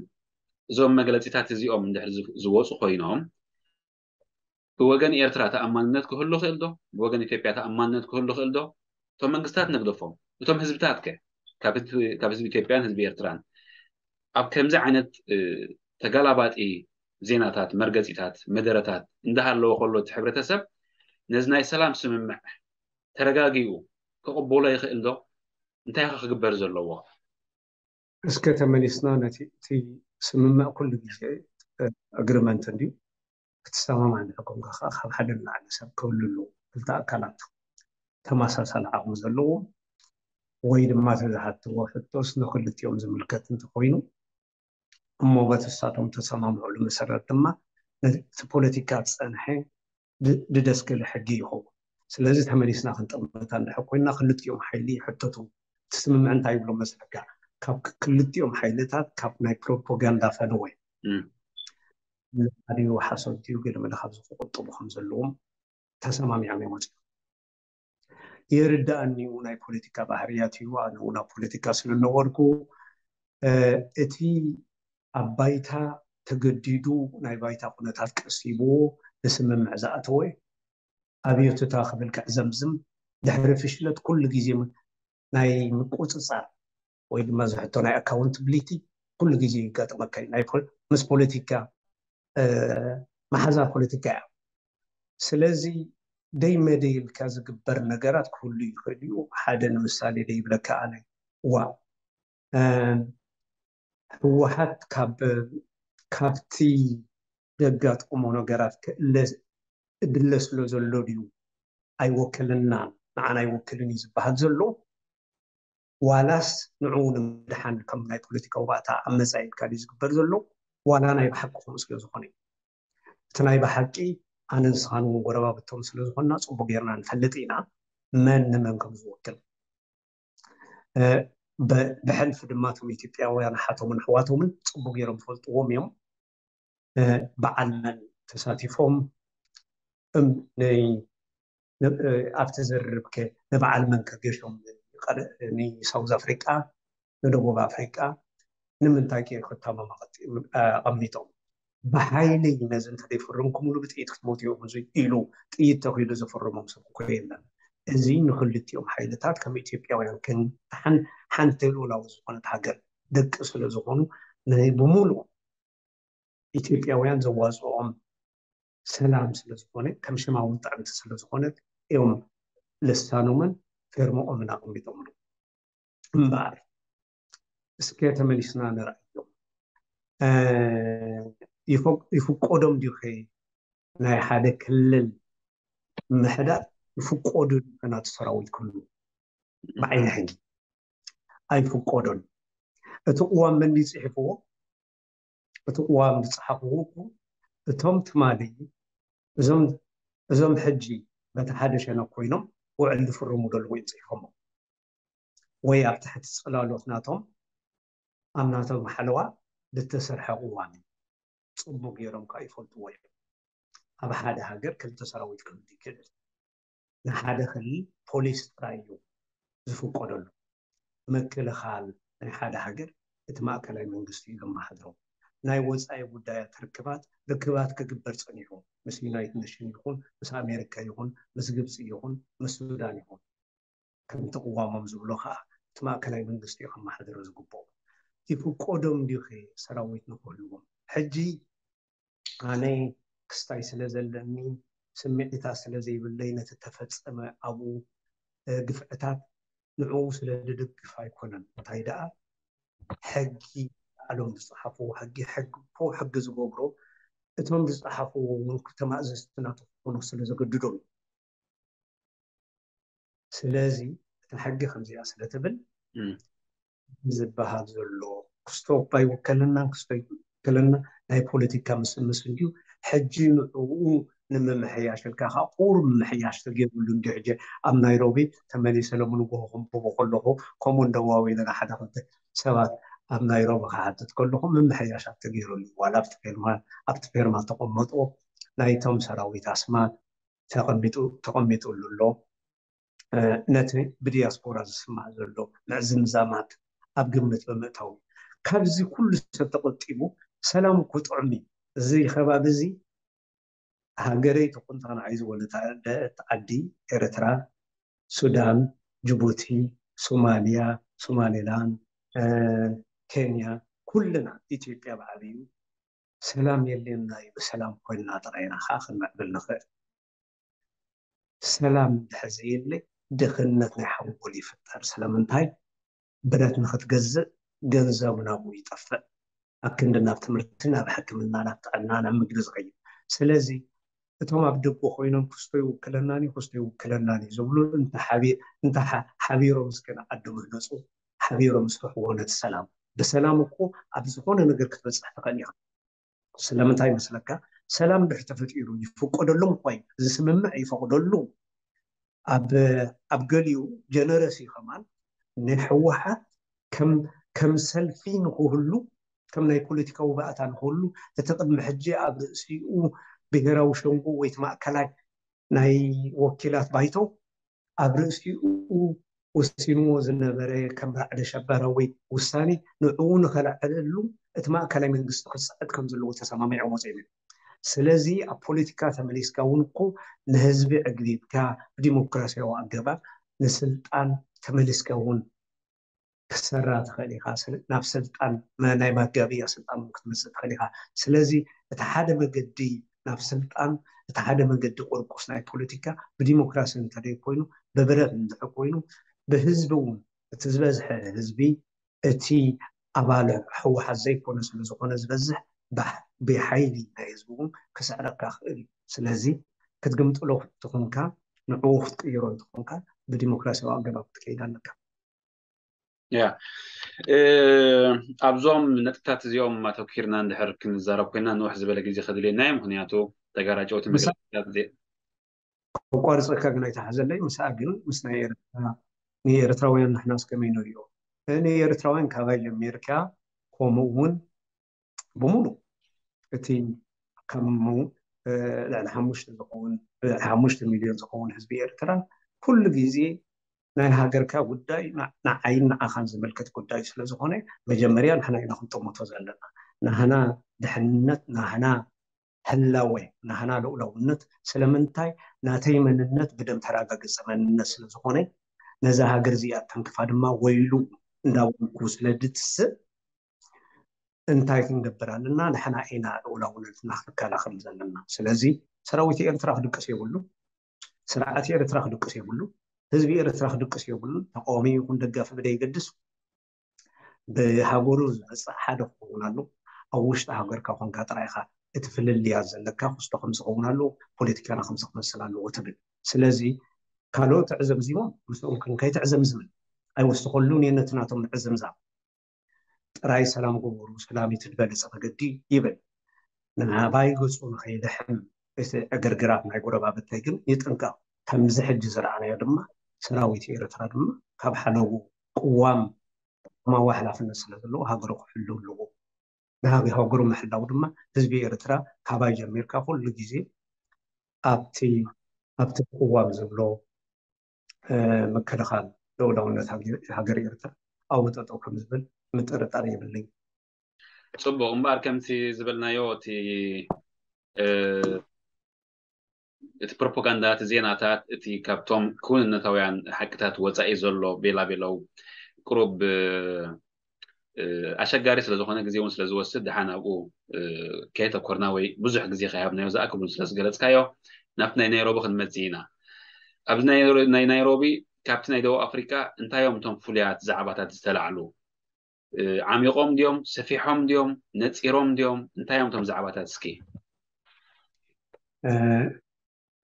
እዞም መግለፂታት እዚኦም እንድሕር ዝወፁ ኮይኖም ብወገን ኤርትራ ተኣማንነት ክህሉ ይኽእል ዶ? ብወገን ኢትዮጵያ ተኣማንነት ክህሉ ይኽእል ዶ? እቶም መንግስታት ንግደፎም፣ እቶም ህዝብታት ከ ካብ ህዝቢ ኢትዮጵያን ህዝቢ ኤርትራን ኣብ ከምዚ ዓይነት ተጋላባጢ ዜናታት፣ መርገፂታት፣ መደረታት እንዳሃለወ ከሎ እቲ ሕብረተሰብ ነዚ ናይ ሰላም ስምምዕ ተረጋጊኡ ክቕበሎ ይኽእል ዶ? እንታይ ከ ክግበር ዘለዎ? እስከ ተመሊስና ነቲ እቲ ስምምዕ ኩሉ ግዜ ኣግሪመንት እንድዩ ክትሰማማዕ እንድሕር ኮንካ ከዓ ካብ ሓደ ንላዕሊ ሰብ ክህሉ ኣለዎ። ክልተ ኣካላት ተመሳሳሊ ዓቕሚ ዘለዎ ወይ ድማ እቲ ዝሓትዎ ሕቶስ ንክልቲኦም ዝምልከት እንተኮይኑ እሞ በቲ ንሳቶም ተሰማምዕሉ መሰረት ድማ ነቲ ፖለቲካ ዝፀንሐ ድደስክል ሕጊ ይኸውን። ስለዚ ተመሊስና ክንጥምታ እንድሕር ኮይንና ክልቲኦም ሓይሊ ይሕተቱ። እቲ ስምምዕ እንታይ ይብሎ መስለካ? ካብ ክልቲኦም ሓይልታት ካብ ናይ ፕሮፓጋንዳ ፈነወ ኣድዩ ሓሶት ድዩ ገለመለ ካብዚ ክቁጥቡ ከም ዘለዎም ተሰማሚዖም እዮም ወፂኦም። ይርዳእኒ እዩ ናይ ፖለቲካ ባህርያት እዩ። ኣነ እውን ኣብ ፖለቲካ ስለ ነበርኩ እቲ ኣብ ባይታ ተገዲዱ ናይ ባይታ ኩነታት ቀሲብዎ ንስምምዕ ዝኣተወ ኣብዮትታ ክብል ክዕዘምዝም ድሕሪ ፍሽለት ኩሉ ግዜ ናይ ምቁፅፃር ወይ ድማ ዝሕቶ ናይ ኣካውንትብሊቲ ኩሉ ግዜ ይጋጥመካ እዩ። ምስ ፖለቲካ መሓዛ ፖለቲካ እያ። ስለዚ ደይ መደይ ኢልካ ዝግበር ነገራት ክህሉ ይኽእል እዩ። ሓደ ንምሳሌ ደይብለካ ኣነ ዋ ህወሓት ካብ ካብቲ ደጋጥሞ ነገራት ክእለ እድለ ስለ ዘሎ ድዩ ኣይወከለና ንዓና ኣይወክልን እዩ ዝበሃል ዘሎ ዋላስ ንዕኡ ንምድሓን ከም ናይ ፖለቲካዊ ባእታ ኣብ መፃኢ ኢልካ ድዩ ዝግበር ዘሎ ዋላ ናይ ብሓቂ ከምኡ ስለ ዝኾነ እዩ። እቲ ናይ ብሓቂ ኣነ ንስኻን እውን ጎረባብቶም ስለ ዝኾንና ፅቡቅ ጌርና ንፈልጥ ኢና መን ንመን ከም ዝወክል። ብሕልፊ ድማ እቶም ኢትዮጵያውያን ኣሓቶምን ኣሕዋቶምን ፅቡቅ ጌሮም ዝፈልጥዎም እዮም። በዓል መን ተሳቲፎም ኣብቲ ዝርርብ ከ ንበዓል መን ከገሾም ንሳውዝ ኣፍሪቃ ንደቡብ ኣፍሪቃ ንምንታይ ከ ክታመም ኣቐሚጦም ብሓይሊ ነዚ እንተደይፈረምኩምሉ ብጥይት ክትሞቱ እዮም እዚ ኢሉ ጥይት ተኺሉ ዝፈረሞም ሰብ እኮ የለን። እዚ ንክልቲኦም ሓይልታት ከም ኢትዮጵያውያን ክንሓን ሓንቲ ልኡላዊ ዝኾነት ሃገር ደቂ ስለ ዝኾኑ ብሙሉእ ኢትዮጵያውያን ዘዋፅኦም ሰላም ስለዝኾነ፣ ከም ሽማ እውን ጥዕምቲ ስለዝኾነት እዮም ልሳኖምን ፌርሞኦምን ኣቐሚጦምሉ። እምበኣር እስከ ተመሊስና ንርኣዮም። ይፍቆዶም ድዩ ናይ ሓደ ክልል ምሕዳር? ይፍቆዱ ናቱ ሰራዊት ክህሉ ብዓይኒ ሕጊ ኣይፍቆዶን። እቲ ቅዋም መን እዩ ጽሒፍዎ? እቲ ቅዋም ዝጸሓፍዎ እኮ እቶም ትማሊ እዞም እዞም ሕጂ በቲ ሓደ ሸነኽ ኮይኖም ውዕል ዝፍርሙ ዘለዉ እዮም ጽሒፎሞ። ወይ ኣብ ትሕቲ ጽላሎት ናቶም ኣብ ናቶም ሓለዋ ዝተሰርሐ ቅዋም እዩ። ጽቡቕ ገይሮም ከዓ ይፈልጥዎ እዮም። ኣብ ሓደ ሃገር ክልተ ሰራዊት ክህሉ ይክእል። ንሓደ ክልል ፖሊስ ጥራይ እዩ ዝፍቀደሉ። ምክልኻል ናይ ሓደ ሃገር እቲ ማእከላይ መንግስቲ እዩ ዘመሓድሮ። ናይ ወፃኢ ጉዳያት ርክባት ርክባት ክግበር ፀኒሑ፣ ምስ ዩናይትድ ኔሽን ይኹን ምስ ኣሜሪካ ይኹን ምስ ግብፂ ይኹን ምስ ሱዳን ይኹን ከምቲ ቅዋሞም ዝብሎ ከዓ እቲ ማእከላይ መንግስቲ እዩ ከመሓድሮ ዝግብኦ። ይፍቀዶም ድዩ ሰራዊት ንክህልዎም? ሕጂ ኣነ ክስታይ ስለ ዘለኒ ስምዒታት ስለ ዘይብለይ ነቲ ተፈጸመ ኣብኡ ግፍዕታት ንዕኡ ስለ ዝድግፍ ኣይኮነን። እንታይ ደኣ ሕጊ ባዕሎም ዝጸሓፍዎ ሕጊ ሕጊ እኮ ሕጊ ዝገብሮ እቶም ዝጸሓፍዎ እውን ተማእዘዝቲ ናቱ ክኾኑ ስለ ዘገድዶም እዩ። ስለዚ እታ ሕጊ ከምዚኣ ስለ ትብል ዝበሃል ዘሎ ክስቶ እኳ ይውከለናን ክስቶ ይውከለና ናይ ፖለቲካ ምስምስ እንድዩ። ሕጂ ንዕኡ ንምምሕያሽ ኢልካ ከዓ ቁሩብ ምምሕያሽ ተገይሩሉ እንድዩ። ሕጂ ኣብ ናይሮቢ ተመሊሰ ሎሚ ንግሆ ከንብቦ ከለኹ ከምኡ እንደዋወይለና ሓደ ክልተ ሰባት ኣብ ናይሮቢ ክሓትት ከለኹ ምምሕያሻት ተገይሩሉ ዋላ ኣብቲ ፌርማ ኣብቲ ፌርማ ተቐመጡ ናይቶም ሰራዊት ኣስማት ተቐሚጡ ተቐሚጡሉ ኣሎ። ነቲ ብዲያስፖራ ዝስማዕ ዘሎ ምዕዝምዛማት ኣብ ግምት ብምእታው ካብዚ ኩሉ ሰብ ተቆጢቡ ሰላም እኮ ጥዑም እዩ። እዚ ከባቢ እዚ ሃገረይ ትኹን ንዓይ ዝወለደት ዓዲ ኤርትራ፣ ሱዳን፣ ጅቡቲ፣ ሶማልያ፣ ሶማሌላንድ፣ ኬንያ ኩልና ኢትዮጵያ ብዓብዩ ሰላም የድልየና እዩ። ብሰላም ኮይንና ጥራይ ኢና ከዓ ክንምዕብል ንኽእል። ሰላም እንድሕር ዘየለ ድኽነት ናይ ሓንጎል ይፍጠር። ስለምንታይ? ብረት ንኽትገዝእ ገንዘብ ናብኡ ይጠፍእ። ኣብ ክንዲ ናብ ትምህርቲ፣ ናብ ሕክምና፣ ናብ ጥዕና፣ ናብ ምግቢ ዝኸይድ። ስለዚ እቶም ኣብ ደገ ኮይኖም ክስቶ ይውክለናን እዩ ክስቶ ይውክለናን እዩ ዝብሉ እንተሓቢሮም እስከ ንዓዶም ይህነፁ፣ ሓቢሮም ዝፈሕዎ ነቲ ሰላም። ብሰላም እኮ ኣብ ዝኾነ ነገር ክትበፅሕ ትኽእል ኢኻ። ስለምንታይ ይመስለካ? ሰላም ድሕር ተፈጢሩ ይፍቀደሎም እኳ እዩ ዝስምምዕ ይፈቅደሉ። ኣብ ኣብ ገሊኡ ጀነረስ እዩ ከማን ንሕወሓት ከም ከም ሰልፊ ንክህሉ ከም ናይ ፖለቲካዊ ባእታ ንክህሉ እቲ ቅድሚ ሕጂ ኣብ ርእሲኡ ብሄራዊ ሸንጎ ወይ ማእከላይ ናይ ወኪላት ባይቶ ኣብ ርእሲኡ ወሲንዎ ዝነበረ ከም ራዕደ ሸበራዊ ውሳኔ ንዕኡ ንኸልዕለሉ እቲ ማእከላይ መንግስቲ ክፅዕት ከም ዘለዎ ተሰማሚዖም ወፂኦም እዮም። ስለዚ ኣብ ፖለቲካ ተመሊስካ እውን እኮ ንህዝቢ ዕግቢትካ ብዲሞክራሲያዊ ኣገባብ ንስልጣን ተመሊስካ እውን ክትሰራ ትኽእል ኢኻ። ናብ ስልጣን ናይ ማጋብያ ስልጣን ክትመፅእ ትኽእል ኢኻ። ስለዚ እቲ ሓደ መገዲ ናብ ስልጣን እቲ ሓደ መገዲ ቁርቁስ ናይ ፖለቲካ ብዲሞክራሲ እንተደይ ኮይኑ ብብረት እንድሕር ኮይኑ ብህዝቢ እውን እቲ ዝበዝሐ ህዝቢ እቲ ኣባል ህወሓት ዘይኮነ ስለዝኾነ ዝበዝሕ ብሓይሊ ናይ ህዝቢ እውን ክስዕረካ ክእል እዩ። ስለዚ ክትግምጥሎ ትኾንካ ንዕኡ ክትቅይሮ እንትኾንካ ብዲሞክራሲያዊ ኣገባብ ክትከይድ ኣለካ። ያ ኣብዞም ነጥብታት እዚኦም ኣተኪርና እንድሕር ክንዛረብ ኮይና ንውሕ ዝበለ ግዜ ከድልየና እዩ። ምክንያቱ ተጋራጨውቲ መግለፅታት ከቋርፀካ ግን ኣይተሓዘለይ። ምስኣ ግን ምስ ናይ ኤርትራ ንኤርትራውያን ንሕናስ ከመይ ንሪኦ? ንኤርትራውያን ካባይ ጀሚርካ ከምኡ እውን ብምሉእ እቲ ከም ልዕሊ ሓሙሽተ ዝኸውን ልዕሊ ሓሙሽተ ሚልዮን ዝኸውን ህዝቢ ኤርትራ ኩሉ ግዜ ናይ ሃገርካ ጉዳይ ንዓይን ንዓኻን ዝምልከት ጉዳይ ስለ ዝኾነ መጀመርያ ንሕና ኢና ክንጠምቶ ዘለና። ናህና ድሕንነት፣ ናህና ህላወ፣ ናህና ልኡላውነት ስለምንታይ ናተይ መንነት ብደም ተረጋገፀ መንነት ስለ ዝኾነ ነዛ ሃገር እዚኣ ተንክፋ ድማ ወይሉ እንዳበልኩ ስለ ድትስእ እንታይ ክንገብር ኣለና? ንሕና ኢና ልኡላውነትና ክንከላኸል ዘለና። ስለዚ ሰራዊት ኤርትራ ክድቅስ የብሉ፣ ስርዓት ኤርትራ ክድቅስ የብሉ፣ ህዝቢ ኤርትራ ክድቅስ የብሉ። ተቃዋሚ ይኹን ደጋፊ ብደይገድስ ብሃገሩ ዝመፅእ ሓደ ክኸውን ኣለዎ። ኣብ ውሽጢ ሃገርካ ኮንካ ጥራይ ኢኻ እቲ ፍልልያት ዘለካ ክስቶ ከም ዝኸውን ኣለዎ፣ ፖለቲካና ከምዚ ክመስል ኣለዎ ትብል። ስለዚ ካልኦት ተዕዘምዚሞም ምስኦም ክንከይ ተዕዘምዝምን ኣይወስኸሉን እየ ነቲ ናቶም ምዕዝምዛም። ጥራይ ሰላም ግበሩ፣ ሰላም እዩ እቲ ዝበለፀ መገዲ ይብል። ንናባይ ገፁ ንኸይልሕም እቲ ዕግርግራት ናይ ጎረባብተይ ግን ይጥንቀቕ። ከምዚ ሕጂ ዝረኣናዮ ድማ ሰራዊት ኤርትራ ድማ ካብ ሓለዉ ቅዋም ቅዋማዊ ሓላፍነት ስለ ዘለዎ ሃገሩ ክሕሉ ኣለዎ። ንሃገ- ሃገሩ ምሕላው ድማ ህዝቢ ኤርትራ ካባይ ጀሚርካ ኩሉ ግዜ ኣብቲ ኣብቲ ቅዋም ዝብሎ እ፣ ምክልኻል ልኡላውነት ሃገ- ሃገር ኤርትራ ኣብኡ ጠጠው ከም ዝብል ምጥርጣር የብለይ። ፅቡቕ እምበኣር ከምቲ ዝበልናዮ እቲ እ፣ እቲ ፕሮፓጋንዳ እቲ ዜናታት እቲ ካብቶም ክውንነታውያን ሓቅታት ወፃኢ ዘሎ ቤላቤለው ቅሩብ እ፣ እ፣ ኣሸጋሪ ስለ ዝኾነ ግዜ እውን ስለ ዝወስድ ደሓን ኣብኡ እ፣ ከየተኮርና ወይ ብዙሕ ግዜ ከይሃብናዮ ዝኣክል እውን ስለ ዝገለፅካዮ ናብቲ ናይ ናይሮቢ ክንመፅእ ኢና። ኣብዚ ናይ ናይሮ- ናይ ናይሮቢ ካብቲ ናይ ደቡብ ኣፍሪካ እንታይ እዮም እቶም ፍሉያት ዛዕባታት ዝተላዕሉ? እ፣ ዓሚቖም ድዮም? ሰፊሖም ድዮም? ነፂሮም ድዮም? እንታይ እዮም እቶም ዛዕባታት እስኪ? እ፣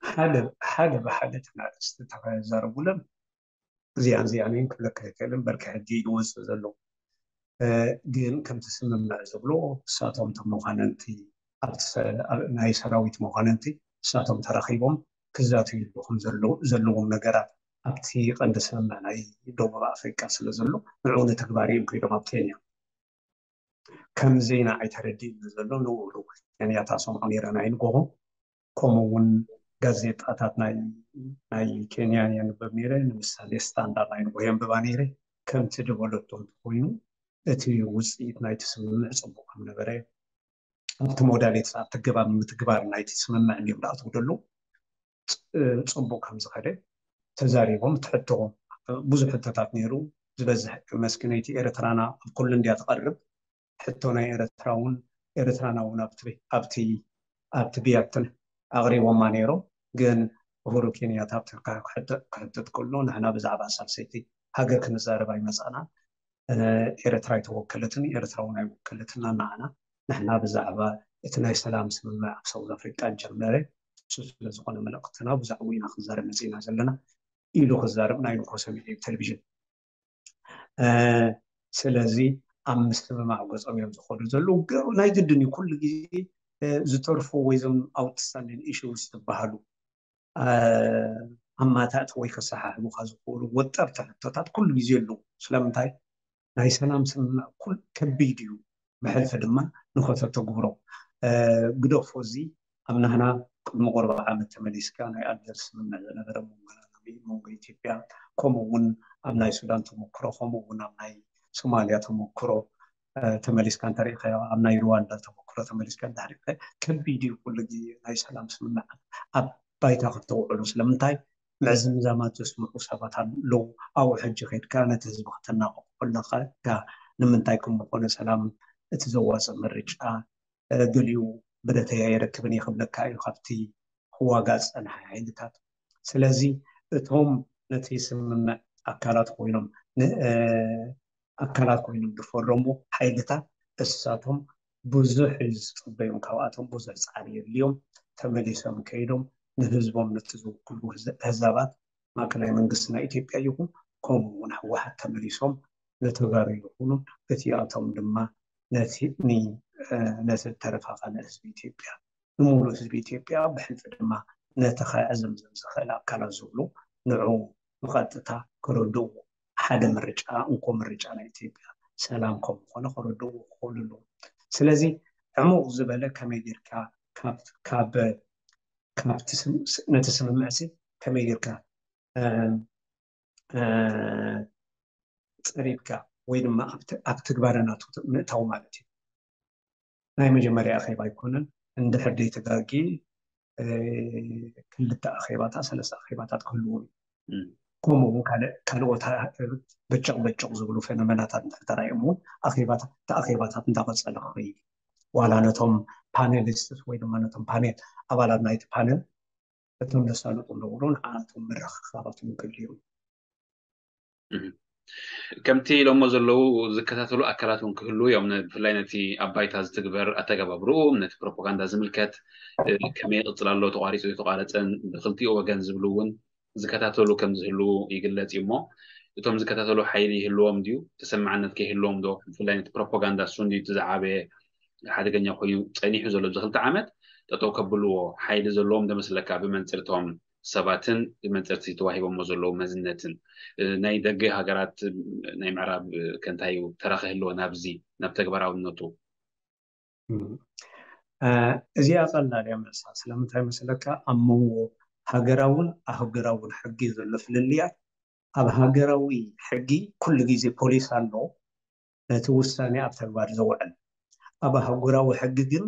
ሓደ ሓደ ብሓደ ተናእስቲ ተዛረቡለን እዚኣን እዚኣን እየን ክብለካ ይክእልን በርኪ ሕጂ ይወፅእ ዘሎ እ፣ ግን ከምቲ ስምምዕ ዝብሎ እሳቶም እቶም መኳንንቲ ኣብቲ ሰ- ኣብ- ናይ ሰራዊት መኳንንቲ እሳቶም ተራኺቦም ክዛተይሉ ከም ዘለዉ- ዘለዎም ነገራት ኣብቲ ቀንዲ ስምምዕ ናይ ደቡብ ኣፍሪቃ ስለ ዘሎ ንዕኡ ንትግባር እዮም ከይዶም ኣብ ኬንያ። ከምዚ ንዓይ ተረዲእኒ ዘሎ ንውዕሉ ኬንያታ ሰምዖ ነይረ ናይ ንጎሆ ከምኡ እውን ጋዜጣታት ናይ ናይ ኬንያ የንብብ ነይረ። ንምሳሌ ስታንዳርድ ናይ ንጎሆ የንብባ ነይረ። ከምቲ ድበለቶ እንተኮይኑ እቲ ውፅኢት ናይቲ ስምምዕ ፅቡቅ ከም ነበረ ኣብቲ ሞዳሊቲ ኣብቲ ገባብ ምትግባር ናይቲ ስምምዕ እንዲዮም ዝኣትዉ ደለዉ ፅቡቅ ከም ዝኸደ ተዛሪቦም። እቲ ሕቶ ብዙሕ ሕቶታት ነይሩ። ዝበዝሕ መስኪነይቲ ኤርትራና ኣብ ኩሉ እንድያ ትቐርብ። ሕቶ ናይ ኤርትራ እውን ኤርትራና እውን ኣብቲ ኣብቲ ኣብቲ ብያትን ኣቕሪቦማ ነይሮም። ግን ኡሁሩ ኬንያታ ኣብቲ ክሕተት ከሎ ንሕና ብዛዕባ ሳልሰይቲ ሃገር ክንዛረብ ኣይመፃና። ኤርትራ ኣይተወከለትን፣ ኤርትራ እውን ኣይወከለትና ንዓና። ንሕና ብዛዕባ እቲ ናይ ሰላም ስምምዕ ኣብ ሳውዝ ኣፍሪቃ ጀመረ እሱ ስለዝኾነ መልእኽትና ብዛዕባኡ ኢና ክንዛረብ መፂና ዘለና ኢሉ ክዛረብ ናይ ንኮሰ ሚድያ ቴሌቪዥን። ስለዚ ኣብ ምስምማዕ ገፆም እዮም ዝኸዱ ዘለዉ። ናይ ግድን እዩ ኩሉ ግዜ ዝተርፉ ወይ ዞም ኣውትስታንዲንግ ኢሹስ ዝበሃሉ ኣማታእቲ ወይ ከሰሓሕቡካ ዝኽእሉ ወጠርቲ ሕቶታት ኩሉ ግዜ ኣለዉ። ስለምንታይ ናይ ሰላም ስምምዕ ኩል ከቢድ እዩ፣ ብሕልፊ ድማ ንኸተተግብሮ ግደፎ። እዚ ኣብ ናህና ቅድሚ ቁርባ ዓመት ተመሊስካ ናይ ኣልጀርስ ስምምዕ ዝነበረ መንጎ ኢትዮጵያ ከምኡ እውን ኣብ ናይ ሱዳን ተመክሮ ከምኡ እውን ኣብ ናይ ሶማልያ ተመክሮ ተመሊስካ እንተሪእካዮ ኣብ ናይ ሩዋንዳ ተመክሮ ተመሊስካ እንተሪእካ ከቢድ እዩ። ኩሉ ግዜ ናይ ሰላም ስምምዕ ኣብ ባይታ ክተውዕሉ ስለምንታይ ምዕዝምዛማት ዘስምዑ ሰባት ኣለዉ። ኣብኡ ሕጂ ከድካ ነቲ ህዝቢ ከተናቕፎ ከለካ ንምንታይ ከምዝኾነ ሰላም እቲ ዘዋፅእ ምርጫ ገሊኡ ብረተይ ኣይረክብን እየ ክብለካ እዩ ካብቲ ክዋጋእ ዝፀንሐ ሓይልታት። ስለዚ እቶም ነቲ ስምምዕ ኣካላት ኮይኖም ኣካላት ኮይኖም ዝፈረሙ ሓይልታት እሳቶም ብዙሕ እዩ ዝፅበዮም፣ ካብኣቶም ብዙሕ ፃዕሪ የድልዮም። ተመሊሶም ከይዶም ንህዝቦም ነቲ ዝውክሉ ህዛባት ማእከላይ መንግስቲ ናይ ኢትዮጵያ ይኹን ከምኡ እውን ህወሓት ተመሊሶም ንተጋሩ ይኹኑ እቲኣቶም ድማ ነቲ ዝተረፋ ካልእ ህዝቢ ኢትዮጵያ ንሙሉእ ህዝቢ ኢትዮጵያ ብሕልፊ ድማ ነቲ ከዕዘምዘም ዝኽእል ኣካላት ዝብሉ ንዑ ብቐጥታ ክርድኡ ሓደ ምርጫ እንኮ ምርጫ ናይ ኢትዮጵያ ሰላም ከም ዝኾነ ክርድኡ ክኽእሉ ኣለዎ። ስለዚ ዕሙቕ ዝበለ ከመይ ጌርካ ካብ ነቲ ስምምዕሲ ከመይ ጌርካ ፀሪብካ ወይ ድማ ኣብ ትግባረ ናቱ ምእታው ማለት እዩ። ናይ መጀመርያ ኣኼባ ኣይኮነን። እንድሕር ደይተጋጊ ክልተ ኣኼባታት ሰለስተ ኣኼባታት ክህልዎ እዩ። ከምኡ እውን ካልእ ካልኦት በጨቕ በጨቕ ዝብሉ ፌኖሜናታት እንድሕር ተራእዮም እውን ኣኼባታት እቲ ኣኼባታት እንዳቐጸለ ክኸይድ እዩ። ዋላ ነቶም ፓኔሊስትስ ወይ ድማ ነቶም ፓኔል ኣባላት ናይቲ ፓነል እቶም ዘሳልጡ ኣለዉ ንዓቶም ምርኽኻባትን ክልዩ ከምቲ ኢሎሞ ዘለዉ ዝከታተሉ ኣካላት እውን ክህሉ እዮም። ብፍላይ ነቲ ኣብ ባይታ ዝትግበር ኣተገባብርኡ ነቲ ፕሮፓጋንዳ ዝምልከት ከመይ ይቕፅል ኣሎ፣ ተቋሪፁ ዝተቋረፀን ብክልቲኡ ወገን ዝብሉ እውን ዝከታተሉ ከም ዝህልዉ ይግለፅ እዩ። እሞ እቶም ዝከታተሉ ሓይሊ ይህልዎም ድዩ? ተሰማዕነት ከይህልዎም ዶ? ብፍላይ ነቲ ፕሮፓጋንዳ እሱ እንድዩ እቲ ዝዓበየ ሓደገኛ ኮይኑ ፀኒሑ ዘሎ ኣብዚ ክልተ ዓመት ጠጠው ከብልዎ ሓይሊ ዘለዎም ዶ መስለካ? ብመንፅርቶም ሰባትን ብመንፅርቲ ተዋሂቦሞ ዘለዉ መዝነትን ናይ ደገ ሃገራት ናይ ምዕራብ ከንታዩ ተራ ክህልዎ ናብዚ ናብ ተግባራውነቱ እዚኣ ቀላል እያ መልሳ። ስለምንታይ መስለካ? ኣብ መንጎ ሃገራውን ኣህጉራውን ሕጊ ዘሎ ፍልልያት ኣብ ሃገራዊ ሕጊ ኩሉ ግዜ ፖሊስ ኣሎ ነቲ ውሳኔ ኣብ ተግባር ዘውዕል። ኣብ ኣህጉራዊ ሕጊ ግን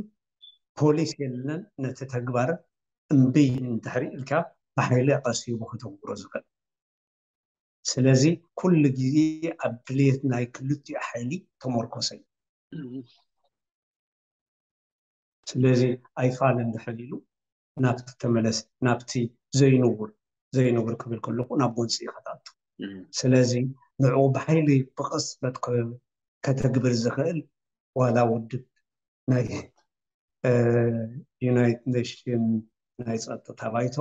ፖሊስ የለን ነቲ ተግባር እምቢ እንድሕር ኢልካ ብሓይሊ ኣቐሲቡ ከተግብሮ ዝኽእል። ስለዚ ኩሉ ግዜ ኣብ ድልየት ናይ ክልቲኡ ሓይሊ ተመርኮሰ እዩ። ስለዚ ኣይፋል እንድሕር ኢሉ ናብቲ ተመለስ ናብቲ ዘይንቡር ዘይንቡር ክብል ከለኹ ናብ ጎንፂ ኢኻ ትኣቱ። ስለዚ ንዕኡ ብሓይሊ ብቕፅበት ከተግብር ዝኽእል ዋላ ውድብ ናይ ዩናይትድ ኔሽን ናይ ፀጥታ ባይቶ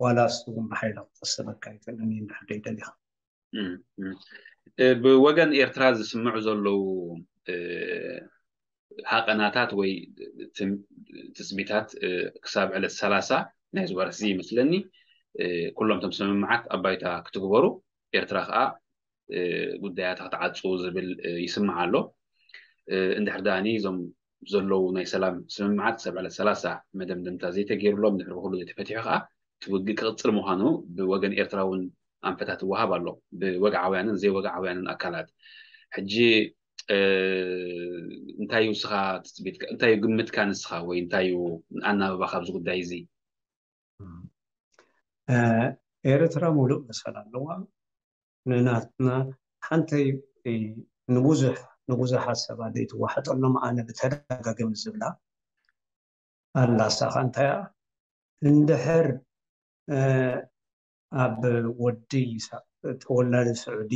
ዋላ እሱ እውን ብሓይሊ ክቕሰበካ ኣይክእልን እዩ እንድሕር ደይደሊኻ። ብወገን ኤርትራ ዝስምዑ ዘለዉ ሃቐናታት ወይ ትጽቢታት ክሳብ ዕለት ሰላሳ ናይ ዝወርሒ ይመስለኒ ኩሎም ቶም ስምምዓት ኣብ ባይታ ክትግበሩ ኤርትራ ከዓ ጉዳያታ ክትዓፁ ዝብል ይስማዕ ኣሎ። እንድሕር ደኣኒ እዞም ዘለዉ ናይ ሰላም ስምምዓት ክሳብ ዕለት ሰላሳ መደምደምታ ዘይተገይሩሎም ድሕሪ ኩሉ ዘይተፈትሑ ከዓ እቲ ውግእ ክቕፅል ምዃኑ ብወገን ኤርትራ እውን ኣንፈታት ይወሃብ ኣሎ ብወግዓውያንን ዘይወግዓውያንን ኣካላት። ሕጂ እንታይ እዩ ንስኻ ትፅቢት እንታይ እዩ ግምትካ ንስኻ ወይ እንታይ እዩ ኣናብባ ካብዚ ጉዳይ እዚ? ኤርትራ ሙሉእ መሰል ኣለዋ። ንናትና ሓንተይ ንብዙሕ ንብዙሓት ሰባት ዘይትዋሓጠሎም ኣነ ብተደጋጋሚ ዝብላ ኣላ። እሳኻ እንታይ እያ? እንድሕር ኣብ ወዲ ተወላዲ ስዑዲ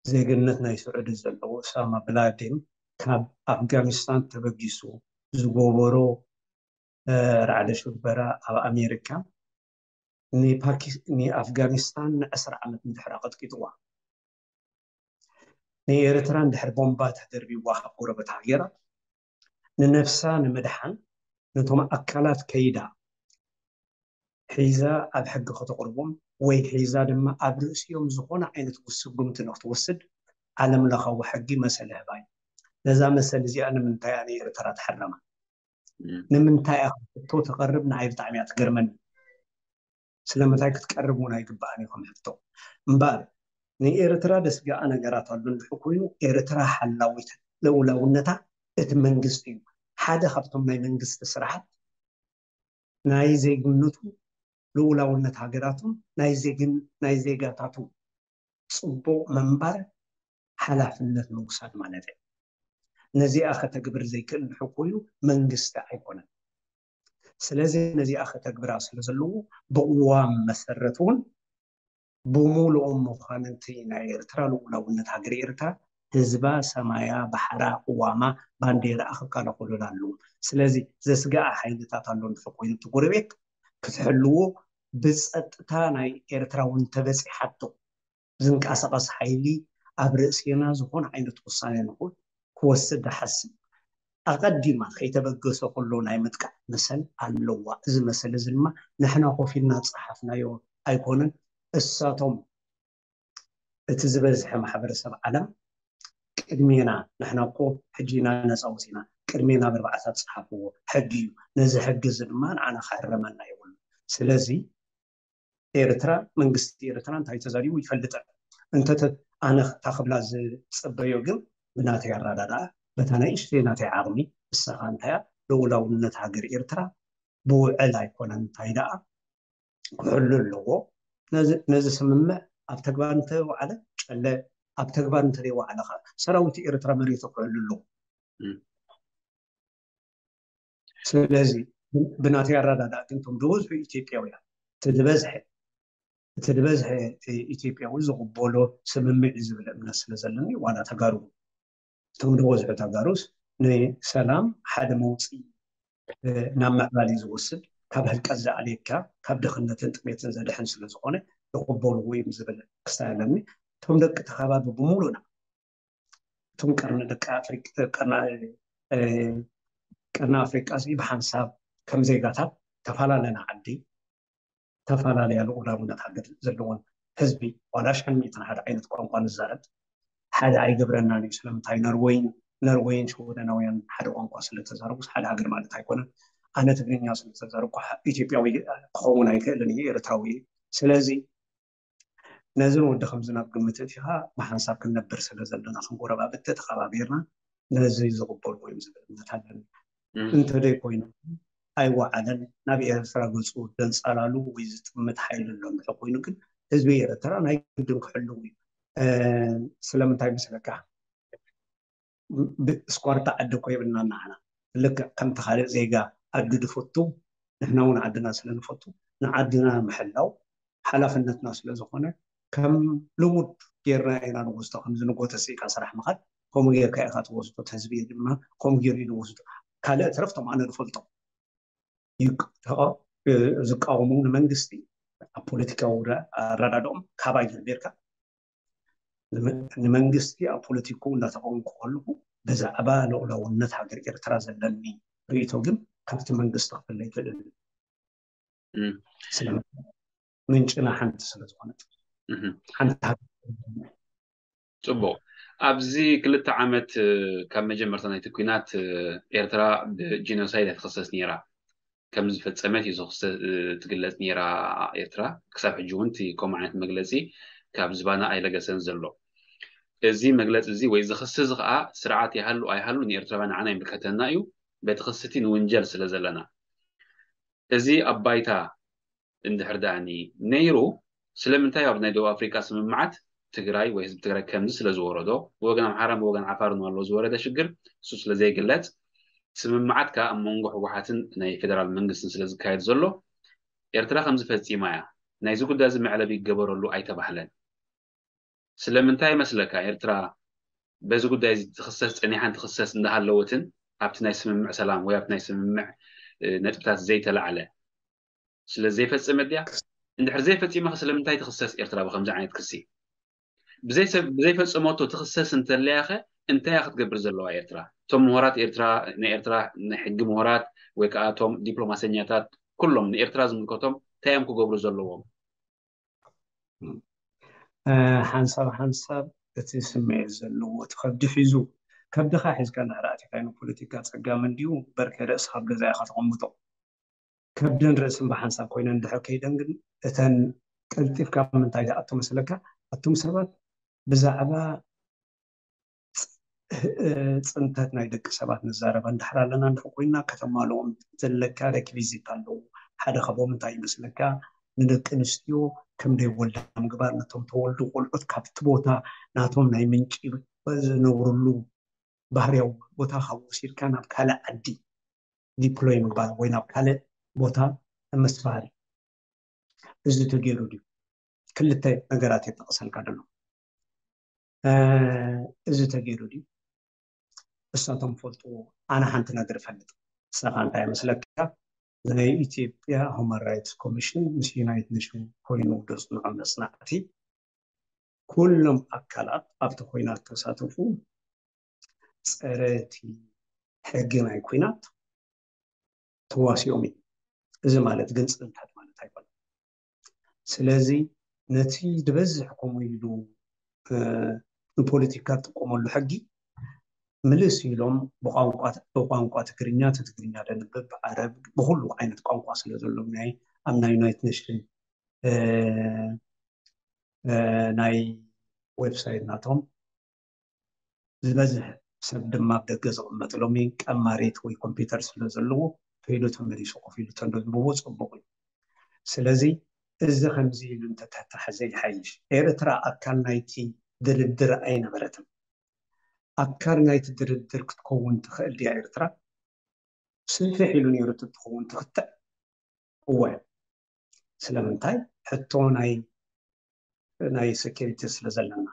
ዜግነት ናይ ስዑዲ ዘለዎ ኡሳማ ብላዴን ካብ ኣፍጋኒስታን ተበጊሱ ዝገበሮ ራዕደ ሽበራ ኣብ ኣሜሪካ ንኣፍጋኒስታን ንዕስራ ዓመት እንድሕር ኣቐጥቂጥዋ ንኤርትራ እንድሕር ቦምባ ተደርቢዋ ካብ ጎረበት ሃገራ ንነብሳ ንምድሓን ነቶም ኣካላት ከይዳ ሒዛ ኣብ ሕጊ ከተቕርቦም ወይ ሒዛ ድማ ኣብ ርእሲኦም ዝኾነ ዓይነት ስጉምቲ ንክትወስድ ዓለም ለኻዊ ሕጊ መሰል ይህባ እዩ። ነዛ መሰል እዚኣ ንምንታይ እያ ንኤርትራ ትሕረማ? ንምንታይ እያ ከም ሕቶ ተቐርብ ንዓይ ብጣዕሚ እያ ትገርመኒ። ስለምንታይ ክትቀርብ እውን ኣይግባእን እዩ ከም ሕቶ። እምበኣር ንኤርትራ ደስግኣ ነገራት ኣሎ እንድሕር ኮይኑ ኤርትራ ሓላዊት ልኡላውነታ እቲ መንግስቲ እዩ። ሓደ ካብቶም ናይ መንግስቲ ስራሓት ናይ ዜግነቱ ልኡላውነት ሃገራቱን ናይ ዜጋታቱ ፅቡቕ ምንባር ሓላፍነት ምውሳድ ማለት እዩ። ነዚኣ ከተግብር ዘይክእል እንድሕር ኮይኑ መንግስቲ ኣይኮነን። ስለዚ ነዚኣ ከተግብራ ስለ ዘለዎ ብቅዋም መሰረት እውን ብሙሉኦም መኳንንቲ ናይ ኤርትራ ልኡላውነት ሃገር ኤርትራ ህዝባ፣ ሰማያ፣ ባሕራ፣ ቅዋማ፣ ባንዴራኣ ክከላኸሉላ ኣለዎም። ስለዚ ዘስግኣ ሓይልታት ኣሎ እንድሕር ኮይኑ እቲ ጎረቤት ክትሕልዎ ብፀጥታ ናይ ኤርትራ እውን ተበፂሓቶ ዝንቀሳቐስ ሓይሊ ኣብ ርእሴና ዝኾነ ዓይነት ውሳኔ ንኹን ክወስድ ዝሓስብ ኣቐዲማ ከይተበገሰ ከሎ ናይ ምጥቃዕ መሰል ኣለዋ። እዚ መሰል እዚ ድማ ንሕና ኮፍ ኢልና ዝፀሓፍናዮ ኣይኮነን። እሳቶም እቲ ዝበዝሐ ማሕበረሰብ ዓለም ቅድሜና ንሕና እኮ ሕጂ ኢና ነፃ ወፂና ቅድሜና ብርባዕታት ፀሓፍዎ ሕጊ እዩ። ነዚ ሕጊ እዚ ድማ ንዓና ክሕረመና የብሉ። ስለዚ ኤርትራ መንግስቲ ኤርትራ እንታይ ተዛሪቡ ይፈልጥን እንተ ኣነ ታክብላ ዝፅበዮ ግን ብናተይ ኣራዳዳ በታ ናይ እሽተይ ናተይ ዓቕሚ እሳኻ እንታይ ልኡላውነት ሃገር ኤርትራ ብውዕል ኣይኮነን እንታይ ደኣ ክሕሉ ኣለዎ ነዚ ስምምዕ ኣብ ተግባር እንተወዓለ ጨለ፣ ኣብ ተግባር እንተዘይወዓለ ከዓ ሰራዊት ኤርትራ መሬቱ ክሕሉ ኣለዎ። ስለዚ ብናተይ ኣረዳድኣ ግን እቶም ዝበዝሑ ኢትዮጵያውያን እቲ ዝበዝሐ እቲ ዝበዝሐ ኢትዮጵያዊ ዝቕበሎ ስምምዕ እዩ ዝብል እምነት ስለ ዘለኒ ዋላ ተጋሩ እቶም ዝበዝሑ ተጋሩስ ንሰላም ሓደ መውፅኢ ናብ ምዕባለ ዝወስድ ካብ ህልቀት ዝኣልየካ ካብ ድኽነትን ጥሜትን ዘድሕን ስለ ዝኾነ ይቕበልዎ እዮም ዝብል ክስታይ ኣለኒ። እቶም ደቂ እቲ ከባቢ ብምሉእና እቶም ቀርኒ ደቂ ኣፍሪቃ ቀርኒ ኣፍሪቃ እዚ ብሓንሳብ ከም ዜጋታት ተፈላለና ዓዲ ተፈላለያ ልኡላውነት ሃገር ዘለዎን ህዝቢ ዋላ ሽሕን ሚእትን ሓደ ዓይነት ቋንቋ ንዛረብ ሓደ ኣይገብረናን እዩ። ስለምንታይ ነርወይን ነርወይን ሽወደናውያን ሓደ ቋንቋ ስለተዛረቡስ ሓደ ሃገር ማለት ኣይኮነን። ኣነ ትግርኛ ስለተዛረብኩ ኢትዮጵያዊ ክኸውን ኣይክእልን እዩ ኤርትራዊ እዩ። ስለዚ ነዚ ንወዲ ከምዚ ናብ ግምት እቲኻ ብሓንሳብ ክንነብር ስለ ዘለና ክንጎረባብቲ ተኸባቢርና ነዚ ዝቕበሉ እዮም ዝብል እምነት ኣለኒ። እንተደይ ኮይኑ ኣይወዓለን ናብ ኤርትራ ገፁ ደንፃላሉ ወይ ዝጥምት ሓይሊ ኣሎ እንድሕር ኮይኑ ግን ህዝቢ ኤርትራ ናይ ግድን ክሕልው እዩ። ስለምንታይ መስለካ? ስኳርታ ዓዲ እኮ የብልና ናዓና ልክዕ ከምቲ ካልእ ዜጋ ዓዲ ዝፈቱ ንሕና እውን ዓድና ስለ ንፈቱ ንዓድና ምሕላው ሓላፍነትና ስለ ዝኾነ ከም ልሙድ ጌርና ኢና ንወስዶ። ከምዚ ንጎተ ስኢካ ስራሕ ምኻድ ከምኡ ጌርካ ኢኻ ትወስዶ። እቲ ህዝቢ ድማ ከምኡ ጌሩ እዩ ዝወስዶ። ካልእ ትረፍ እቶም ኣነ ዝፈልጦም ዝቃወሙ ንመንግስቲ ኣብ ፖለቲካዊ ኣረዳድኦም ካባይ ጀሚርካ ንመንግስቲ ኣብ ፖለቲክኡ እናተቃወምኩ ከለኹ ብዛዕባ ልኡላውነት ሃገር ኤርትራ ዘለኒ ርእይቶ ግን ካብቲ መንግስቲ ክፍለ ይኽእል እዩ። ስለምንታይ ምንጭና ሓንቲ ስለዝኾነት ሓንቲ ሃገር ፅቡቅ ኣብዚ ክልተ ዓመት ካብ መጀመርታ ናይቲ ኩናት ኤርትራ ብጂኖሳይድ ኣይትኸሰስ ነይራ ከም ዝፈፀመት እዩ ትግለፅ ነይራ ኤርትራ ክሳብ ሕጂ እውን እቲ ከምኡ ዓይነት መግለፂ ካብ ዝባና ኣይለገሰን ዘሎ እዚ መግለፂ እዚ ወይ ዝኽሲ እዚ ከዓ ስርዓት ይሃሉ ኣይሃሉ ንኤርትራውያን ንዓና ይምልከተና እዩ በቲ ክስቲ ንውንጀል ስለ ዘለና እዚ ኣብ ባይታ እንድሕር ደኣኒ ነይሩ ስለምንታይ ኣብ ናይ ደቡብ ኣፍሪቃ ስምምዓት ትግራይ ወይ ህዝቢ ትግራይ ከምዚ ስለ ዝወረዶ ብወገን ኣምሓራን ብወገን ዓፋርን ኣሎ ዝወረደ ሽግር እሱ ስለ ዘይግለፅ ስምምዓት ከዓ ኣብ መንጎ ህወሓትን ናይ ፌደራል መንግስትን ስለ ዝካየድ ዘሎ ኤርትራ ከምዚ ፈፂማ እያ ናይዚ ጉዳይ እዚ መዕለቢ ይገበረሉ ኣይተባህለን ስለምንታይ ይመስለካ ኤርትራ በዚ ጉዳይ እዚ ትኽሰስ ፀኒሓን ትኽሰስ እንዳሃለወትን ኣብቲ ናይ ስምምዕ ሰላም ወይ ኣብቲ ናይ ስምምዕ ነጥብታት ዘይተላዕለ ስለ ዘይፈፀመ ድያ እንድሕር ዘይፈፂማ ስለምንታይ ትኽሰስ ኤርትራ ብከምዚ ዓይነት ክሲ ብዘይፈፀመቶ ትኽሰስ እንተለያኸ እንታይ ክትገብር ዘለዋ ኤርትራ እቶም ምሁራት ኤርትራ ናይ ኤርትራ ናይ ሕጊ ምሁራት ወይ ከዓ እቶም ዲፕሎማሰኛታት ኩሎም ንኤርትራ ዝምልከቶም እንታይ እዮም ክገብሩ ዘለዎም ሓንሳብ ሓንሳብ እቲ ስምዒት ዘለዎ እቲ ከብዲ ሒዙ ከብድኻ ሒዝካ እንድሕር ኣቲኻ ፖለቲካ ፀጋም እንድዩ በርከ ርእስኻ ኣብ ገዛ ኢኻ ተቐምጦ ከብድን ርእስን ብሓንሳብ ኮይነን እንድሕር ከይደን ግን እተን ቀልጢፍካ ምንታይ ዝኣቱ መስለካ ኣቱም ሰባት ብዛዕባ ፅንተት ናይ ደቂ ሰባት ንዛረብ እንድሕር ኣለና እንድሕር ኮይና ከተማልኦም ዘለካ ሬክቪዚት ኣለዉ ሓደ ካብኦም እንታይ ይመስለካ ንደቂ ኣንስትዮ ከም ደይወልዳ ምግባር ነቶም ተወልዱ ቆልዑት ካብቲ ቦታ ናቶም ናይ ምንጪ ዝነብርሉ ባህርያዊ ቦታ ካብ ወሲድካ ናብ ካልእ ዓዲ ዲፕሎይ ምግባር ወይ ናብ ካልእ ቦታ ምስፋር እዚ ተገይሩ ድዩ ክልተ ነገራት የጠቕሰልካ ደሎ እዚ ተገይሩ ድዩ እሳቶም ፈልጥዎ ኣነ ሓንቲ ነገር እፈልጥ ንስኻ እንታይ መስለካ ናይ ኢትዮጵያ ሁማን ራይትስ ኮሚሽን ምስ ዩናይትድ ኔሽን ኮይኑ ደፅንዖ መፅናዕቲ ኩሎም ኣካላት ኣብቲ ኮይናት ተሳተፉ ፀረ እቲ ሕጊ ናይ ኩናት ተዋሲኦም እዩ እዚ ማለት ግን ፅንተት ማለት ኣይኮነ ስለዚ ነቲ ዝበዝሕ ከምኡ ኢሉ ንፖለቲካ ዝጥቀመሉ ሕጊ ምልስ ኢሎም ብቋንቋ ትግርኛ እቲ ትግርኛ ደንብብ ዓረብ ብኩሉ ዓይነት ቋንቋ ስለ ዘሎ ናይ ኣብ ናይ ዩናይት ኔሽን ናይ ዌብሳይት ናቶም ዝበዝሕ ሰብ ድማ ኣብ ደገ ዝቕመጥ ሎሚ ቀማሪት ወይ ኮምፒውተር ስለ ዘለዎ ከይዱ ተመሊሱ ኮፍ ኢሉ ተንብብዎ ፅቡቅ እዩ ስለዚ እዚ ከምዚ ኢሉ እንተተተሓዘ ይሓይሽ። ኤርትራ ኣካል ናይቲ ድርድር ኣይነበረትን። ኣካል ናይቲ ድርድር ክትከውን ትኽእል ድያ ኤርትራ? ስፍሕ ኢሉ ነይሩ ትኸውን ትኽትዕ። እወ። ስለምንታይ? ሕቶ ናይ ናይ ሴኪሪቲ ስለ ዘለና።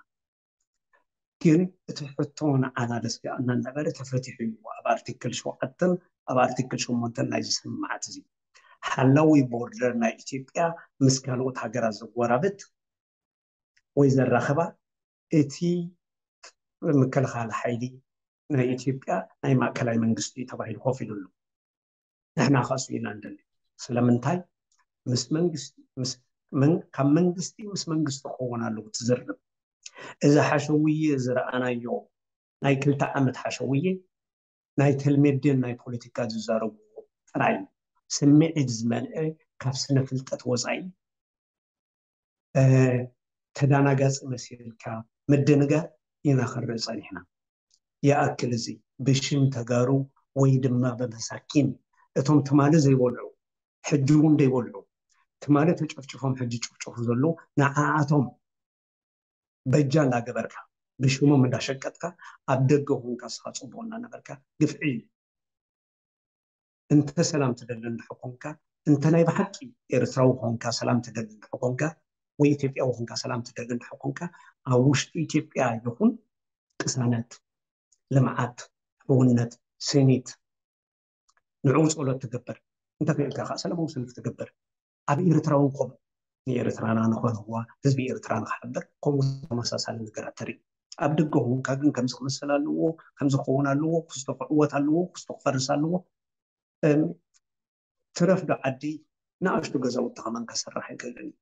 ግን እቲ ሕቶ ንዓና ደስጋኣና እናበለ ተፈቲሑ እዩ ኣብ ኣርቲክል ሸውዓተን ኣብ ኣርቲክል ሸሞንተን ናይዚ ስምምዓት እዚ። ሓላዊ ቦርደር ናይ ኢትዮጵያ ምስ ካልኦት ሃገራት ዘጎራብት ወይ ዘራኽባ እቲ ምክልኻል ሓይሊ ናይ ኢትዮጵያ ናይ ማእከላይ መንግስቲ እዩ ተባሂሉ ኮፍ ኢሉ ኣሎ። ንሕና ከኣ እሱ ኢና ንደሊ። ስለምንታይ? ምስ መንግስቲ ምስ መን- ካብ መንግስቲ ምስ መንግስቲ ክኸውን ኣለዎ ትዝርብ። እዚ ሓሸውየ ዝረኣናዮ ናይ ክልተ ዓመት ሓሸውየ ናይ ተልሜዴን ናይ ፖለቲካ ዝዛረብዎ ጥራይ እዩ። ስምዒት ዝመልአ ካብ ስነ ፍልጠት ወፃኢ ተዳናጋፂ መሲልካ ምድንጋር ኢና ክንርኢ ፀኒሕና። ይኣክል እዚ ብሽም ተጋሩ ወይ ድማ ብመሳኪን እቶም ትማሊ ዘይበልዑ ሕጂ እውን ዘይበልዑ ትማሊ ተጨፍጭፎም ሕጂ ጭፍጭፉ ዘለዉ ንዓኣቶም በጃ እንዳገበርካ ብሽሞም እንዳሸቀጥካ ኣብ ደገ ኮንካ ስኻ ፅቡቅ እናነበርካ ግፍዒ እዩ። እንተ ሰላም ትደሊ እንድሕር ኮንካ እንተ ናይ ብሓቂ ኤርትራዊ ኮንካ ሰላም ትደሊ እንድሕር ኮንካ ወይ ኢትዮጵያዊ ኮንካ ሰላም ትደሊ እንድሕር ኮንካ ኣብ ውሽጢ ኢትዮጵያ ይኹን ቅሳነት፣ ልምዓት፣ ሕውነት፣ ስኒት ንዕኡ ጸሎት ትገብር እንተ ክኢልካ ከዓ ሰላማዊ ሰልፊ ትገብር ኣብ ኤርትራ እውን ከምኡ ንኤርትራና ንኸንዋ ህዝቢ ኤርትራ ንክሓብር ከምኡ ተመሳሳሊ ነገራት ተርኢ ኣብ ደገ ኮንካ ግን ከምዚ ክመሰል ኣለዎ ከምዚ ክኸውን ኣለዎ ክስቶ ክዕወት ኣለዎ ክስቶ ክፈርስ ኣለዎ ትረፍ ዶ ዓዲ ንኣሽቱ ገዛውቲ ከማን ከስራሕ ይክእልን እዩ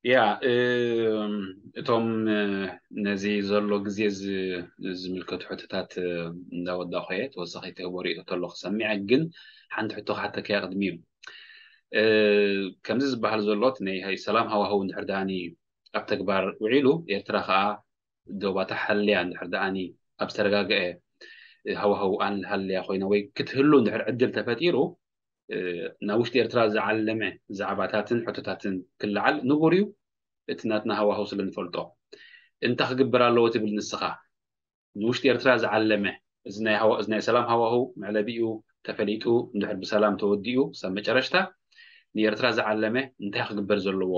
ያ እቶም ነዚ ዘሎ ግዜ ዝምልከቱ ሕቶታት እንዳወዳእኩ እየ ተወሳኺ ትህቦ ርእቶ ተሎ ክሰሚዐ ግን ሓንቲ ሕቶ ክሓተክያ ቅድሚ እዩ ከምዚ ዝበሃል ዘሎ ናይ ሰላም ሃዋህው እንድሕር ዳኒ ኣብ ተግባር ውዒሉ ኤርትራ ከዓ ዶባታ ሓልያ እንድሕር ደኣኒ ኣብ ዝተረጋገአ ሃዋህው ኣንል ሃልያ ኮይና ወይ ክትህሉ እንድሕር ዕድል ተፈጢሩ ናብ ውሽጢ ኤርትራ ዝዓለመ ዛዕባታትን ሕቶታትን ክለዓል ንቡር እዩ። እቲ ናትና ሃዋህው ስለ ንፈልጦ እንታ ክግበር ኣለዎ ትብል ንስኻ? ንውሽጢ ኤርትራ ዝዓለመ እዚ ናይ ሰላም ሃዋህው መዕለቢኡ ተፈሊጡ እንድሕር ብሰላም ተወዲኡ ሳብ መጨረሽታ ንኤርትራ ዝዓለመ እንታይ ክግበር ዘለዎ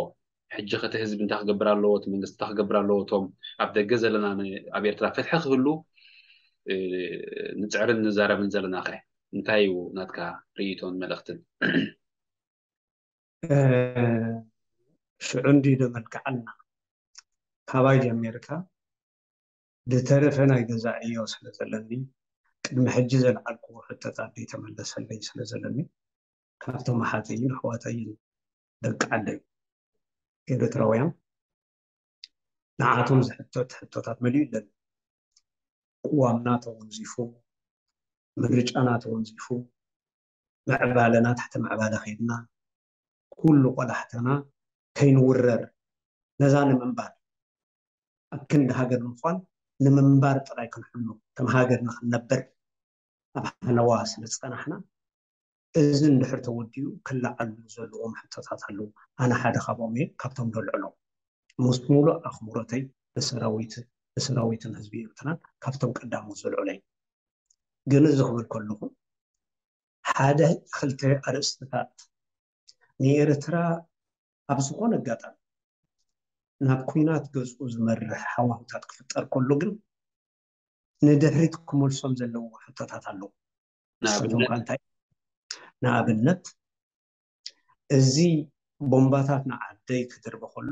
ሕጂ ከቲ ህዝቢ እንታይ ክገብር ኣለዎ እቲ መንግስቲ እንታይ ክገብር ኣለዎ እቶም ኣብ ደገ ዘለና ኣብ ኤርትራ ፍትሒ ክህሉ ንፅዕርን ንዛረብን ዘለና ከ እንታይ እዩ ናትካ ርእይቶን መልእክትን ሽዑ እንዲ ዶ መልክዓልና ካባይ ጀሚርካ ዝተረፈ ናይ ገዛ ዕዮ ስለ ዘለኒ ቅድሚ ሕጂ ዘልዓልክዎ ሕቶታት ዘይተመለሰለይ ስለ ዘለኒ ካብቶም ኣሓተይን ኣሕዋተይን ደቂ ዓደይ ኤርትራውያን ንዓቶም ዝሕተት ሕቶታት መሊኡ ኣለኒ። ቅዋምና ተወንዚፉ፣ ምርጫና ተወንዚፉ፣ ምዕባለና ትሕቲ ምዕባለ ከይድና ኩሉ ቆላሕታና ከይንውረር ነዛ ንምንባር ኣብ ክንዲ ሃገር ምኳን ንምንባር ጥራይ ክንሕኑ ከም ሃገር ንክንነብር ኣብ ሓለዋ ስለ ዝፀናሕና እዚ እንድሕር ተወዲኡ ክለዓሉ ዘለዎም ሕቶታት ኣለዉ። ኣነ ሓደ ካብኦም እየ፣ ካብቶም ዘልዕሎም ምስ ሙሉእ ኣኽብሮተይ ንሰራዊት ንሰራዊትን ህዝቢ ኤርትራን ካብቶም ቀዳሞት ዘልዕሎ እየ። ግን እዚ ክብል ከለኹ ሓደ ክልተ ኣርእስትታት ንኤርትራ ኣብ ዝኾነ ኣጋጣሚ ናብ ኲናት ገዝኡ ዝመርሕ ሃዋህውታት ክፍጠር ከሎ ግን ንድሕሪት ክመልሶም ዘለዎ ሕቶታት ኣለዉ። ንሶም ከ እንታይ? ንኣብነት እዚ ቦምባታት ንዓደይ ክድርበ ከሎ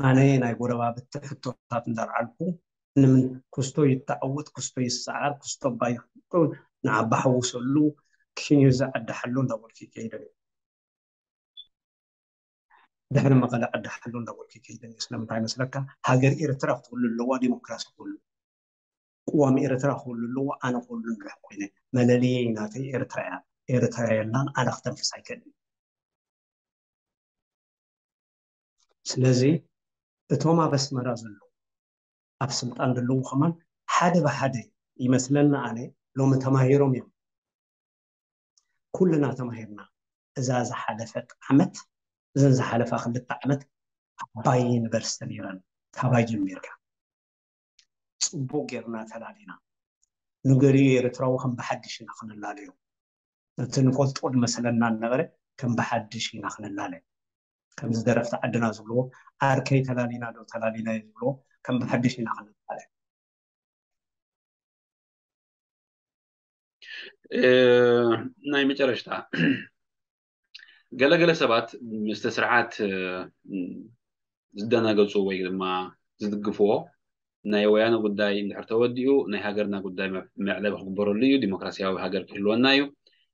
ኣነ ናይ ጎረባብቲ ሕቶታት እንዳልዓልኩ ንምን ክስቶ ይተዓወት ክስቶ ይሰዓር ክስቶ ባይ ንዓባ ሓውሰሉ ክሽን እዩ ዝዓዲ ሓሎ እንዳበልኩ ይከይደ ድሕሪ መቐለ ዓዲ ሓሎ እንዳበልኩ ይከይደ እዩ ስለምንታይ መስለካ ሃገር ኤርትራ ክትህሉ ኣለዋ ዲሞክራሲ ክህሉ ቅዋም ኤርትራ ክህሉ ኣለዎ ኣነ ክህሉ እንድሕር ኮይነ መለለየይ ናተይ ኤርትራ እያ ኤርትራ የላን ኣነ ክተንፍስ ኣይክእልን ስለዚ እቶም ኣብ ኣስመራ ዘለዉ ኣብ ስልጣን ዘለዉ ከማን ሓደ ብሓደ ይመስለኒ ኣነ ሎሚ ተማሂሮም እዮም ኩልና ተማሂርና። እዛ ዝሓለፈት ዓመት፣ እዘን ዝሓለፋ ክልተ ዓመት ዓባይ ዩኒቨርሲቲ ነይረን። ካባይ ጀሚርካ ጽቡቅ ጌርና ተላሊና። ንገሊኡ ኤርትራዊ ከም ብሓድሽ ኢና ክንላለዮ። እቲ ንፈልጦ ዝመሰለና ነበረ ከም ብሓድሽ ኢና ክንላለ። ከምዚ ደረፍቲ ዓድና ዝብልዎ፣ ዓርከይ ተላሊና ዶ ተላሊና እዩ ዝብልዎ፣ ከም ብሓድሽ ኢና ክንላለ። ናይ መጨረሽታ፣ ገለገለ ሰባት ምስቲ ስርዓት ዝደናገፁ ወይ ድማ ዝድግፍዎ፣ ናይ ወያነ ጉዳይ እንድሕር ተወዲኡ ናይ ሃገርና ጉዳይ መዕለቢ ክግበረሉ እዩ፣ ዲሞክራሲያዊ ሃገር ክህልወና እዩ፣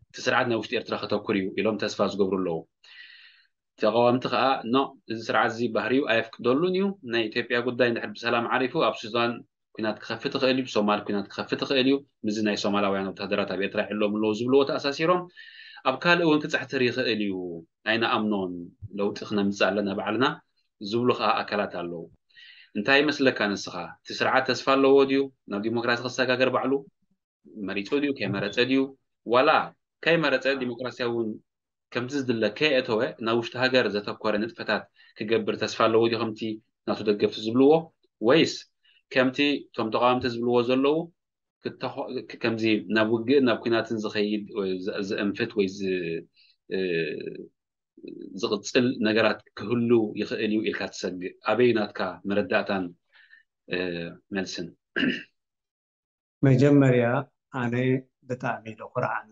እቲ ስርዓት ናይ ውሽጢ ኤርትራ ከተኩር እዩ ኢሎም ተስፋ ዝገብሩ ኣለዉ። ተቃወምቲ ከዓ ኖ፣ እዚ ስርዓት እዚ ባህሪኡ ኣየፍቅደሉን እዩ። ናይ ኢትዮጵያ ጉዳይ እንድሕር ብሰላም ዓሪፉ ኣብ ሱዳን ኩናት ክኸፍት ይኽእል እዩ፣ ብሶማል ኩናት ክኸፍት ይኽእል እዩ፣ ምስዚ ናይ ሶማላውያን ወታደራት ኣብ ኤርትራ ይሕልዎም ኣለዉ ዝብልዎ ተኣሳሲሮም ኣብ ካልእ እውን ክፅሕትር ይኽእል እዩ፣ ኣይንኣምኖን፣ ለውጢ ክነምፅእ ኣለና ባዕልና ዝብሉ ከዓ ኣካላት ኣለዉ። እንታይ ይመስለካ ንስኻ? እቲ ስርዓት ተስፋ ኣለዎ ድዩ ናብ ዲሞክራሲ ክሰጋገር ባዕሉ? መሪፁ ድዩ ከይመረፀ ድዩ? ዋላ ከይመረፀ ዲሞክራሲያዊ እውን ከምቲ ዝድለ ከየእተወ ናብ ውሽጢ ሃገር ዘተኮረ ንጥፈታት ክገብር ተስፋ ኣለዎ ድዩ ከምቲ ናቱ ደገፍቲ ዝብልዎ? ወይስ ከምቲ እቶም ተቃወምቲ ዝብልዎ ዘለዉ ከምዚ ናብ ውግእን ናብ ኩናትን ዝኸይድ ዘእንፍት ወይ ዝቕፅል ነገራት ክህሉ ይኽእል እዩ ኢልካ ትሰግእ? ኣበይ ናትካ መረዳእታን መልስን? መጀመርያ ኣነ ብጣዕሚ ዘኹርዓኒ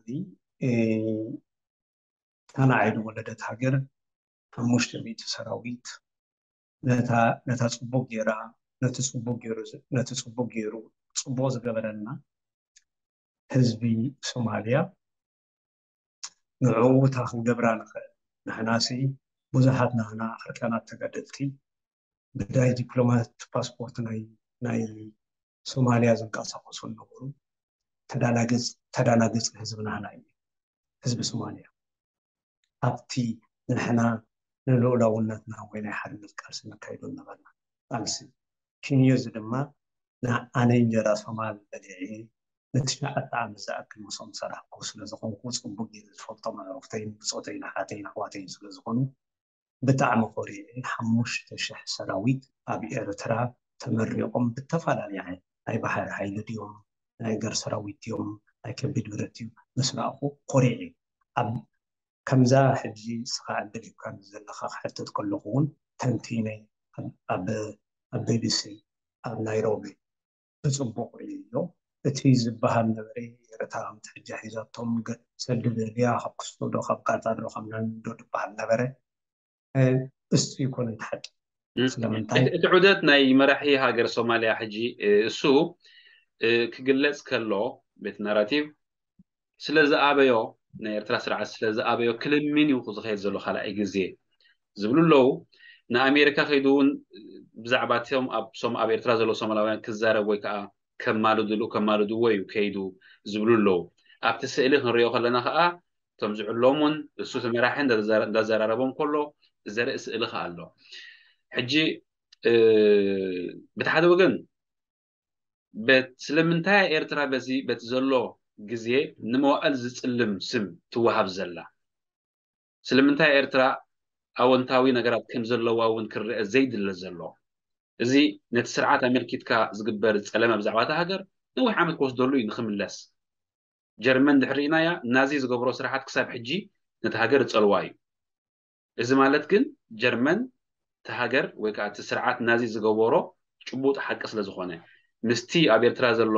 እታ ንዓይ ዝወለደት ሃገር ሓሙሽተ ሚእቲ ሰራዊት ነታ ነታ ጽቡቅ ጌራ ነቲ ጽቡቅ ጌሩ ነቲ ጽቡቅ ጌሩ ጽቡቅ ዝገበረልና ህዝቢ ሶማልያ ንዕኡ እታ ክንገብራ ንኽእል። ንሕናሲ ብዙሓት ናህና ዕርቃናት ተጋደልቲ ብናይ ዲፕሎማት ፓስፖርት ናይ ናይ ሶማልያ ዝንቀሳቐሱ ነበሩ። ተዳናግጽ ተዳናግጽ ህዝቢ ናህና እዩ። ህዝቢ ሶማልያ ኣብቲ ንሕና ንልኡላውነትና ወይ ናይ ሓርነት ቃልሲ ነካይዶ ነበርና ቃልሲ። ክንዮ እዚ ድማ ንኣነ እንጀራ ሶማል በሊዐ ንትሽዓተ ዓመት ዝኣክል ምስኦም ዝሰራሕኩ ስለ ዝኾንኩ ጽቡቅ ገይረ ዝፈልጦም ኣዕሩኽተይን ብጾተይን ኣሓተይን ኣሕዋተይን ስለ ዝኾኑ ብጣዕሚ ኮሪዐ። ሓሙሽተ ሽሕ ሰራዊት ኣብ ኤርትራ ተመሪቖም ብተፈላለየ ናይ ባሕሪ ሓይሊ ድዮም ናይ ገር ሰራዊት ድዮም ናይ ከቢድ ብረት ድዩ ምስ ረኣኹ ኮሪዐ። ኣብ ከምዛ ሕጂ ንስኻ ዕድል ሂብካኒ ዘለኻ ክሕተት ከለኹ እውን ተንቲነ ኣብ ኣብ ቢቢሲ ኣብ ናይሮቢ ብጽቡቕ ርእየዮ። እቲ ዝበሃል ነበረ ኤርትራ ከምቲ ሕጂ ሒዛቶም ሰልዲ ደልያ ካብ ክስቶ ዶ ካብ ቃጣር ዶ ካብ ናን ዶ ዝበሃል ነበረ። እሱ ይኮነ እቲ ሓቂ። ስለምንታይ? እቲ ዑደት ናይ መራሒ ሃገር ሶማልያ ሕጂ እሱ ክግለጽ ከሎ ቤት ናራቲቭ ስለ ዝኣበዮ ናይ ኤርትራ ስርዓት ስለ ዝኣበዮ ክልምን እዩ ዝኸይድ ዘሎ ካልኣይ ግዜ ዝብሉ ኣለዉ። ንኣሜሪካ ከይዱ እውን ብዛዕባ እቶም ኣብ ሶም ኣብ ኤርትራ ዘለዉ ሶማላውያን ክዛረብ ወይ ከዓ ከማልድሉ ከማልድዎ እዩ ከይዱ ዝብሉ ኣለዉ። ኣብቲ ስእሊ ክንሪኦ ከለና ከዓ እቶም ዝዕለሙን እሱ እቲ መራሒ እንዳዘራረቦም ከሎ ዘርኢ ስእሊ ከዓ ኣሎ። ሕጂ ብቲ ሓደ ወገን ስለምንታይ ኤርትራ በዚ በቲ ዘሎ ግዜ ንመዋእል ዝጽልም ስም ትወሃብ ዘላ? ስለምንታይ ኤርትራ ኣወንታዊ ነገራት ከም ዘለዋ እውን ክረአ ዘይድለ ዘሎ? እዚ ነቲ ስርዓት ኣመልኪትካ ዝግበር ጸለመ ብዛዕባ እታ ሃገር ነዊሕ ዓመት ክወስደሉ እዩ ንክምለስ። ጀርመን ድሕሪ ርኢናያ ናዚ ዝገብሮ ስራሓት ክሳብ ሕጂ ነቲ ሃገር እጸልዋ እዩ። እዚ ማለት ግን ጀርመን እቲ ሃገር ወይ ከዓ እቲ ስርዓት ናዚ ዝገበሮ ጭቡጥ ሓቂ ስለ ዝኾነ ምስቲ ኣብ ኤርትራ ዘሎ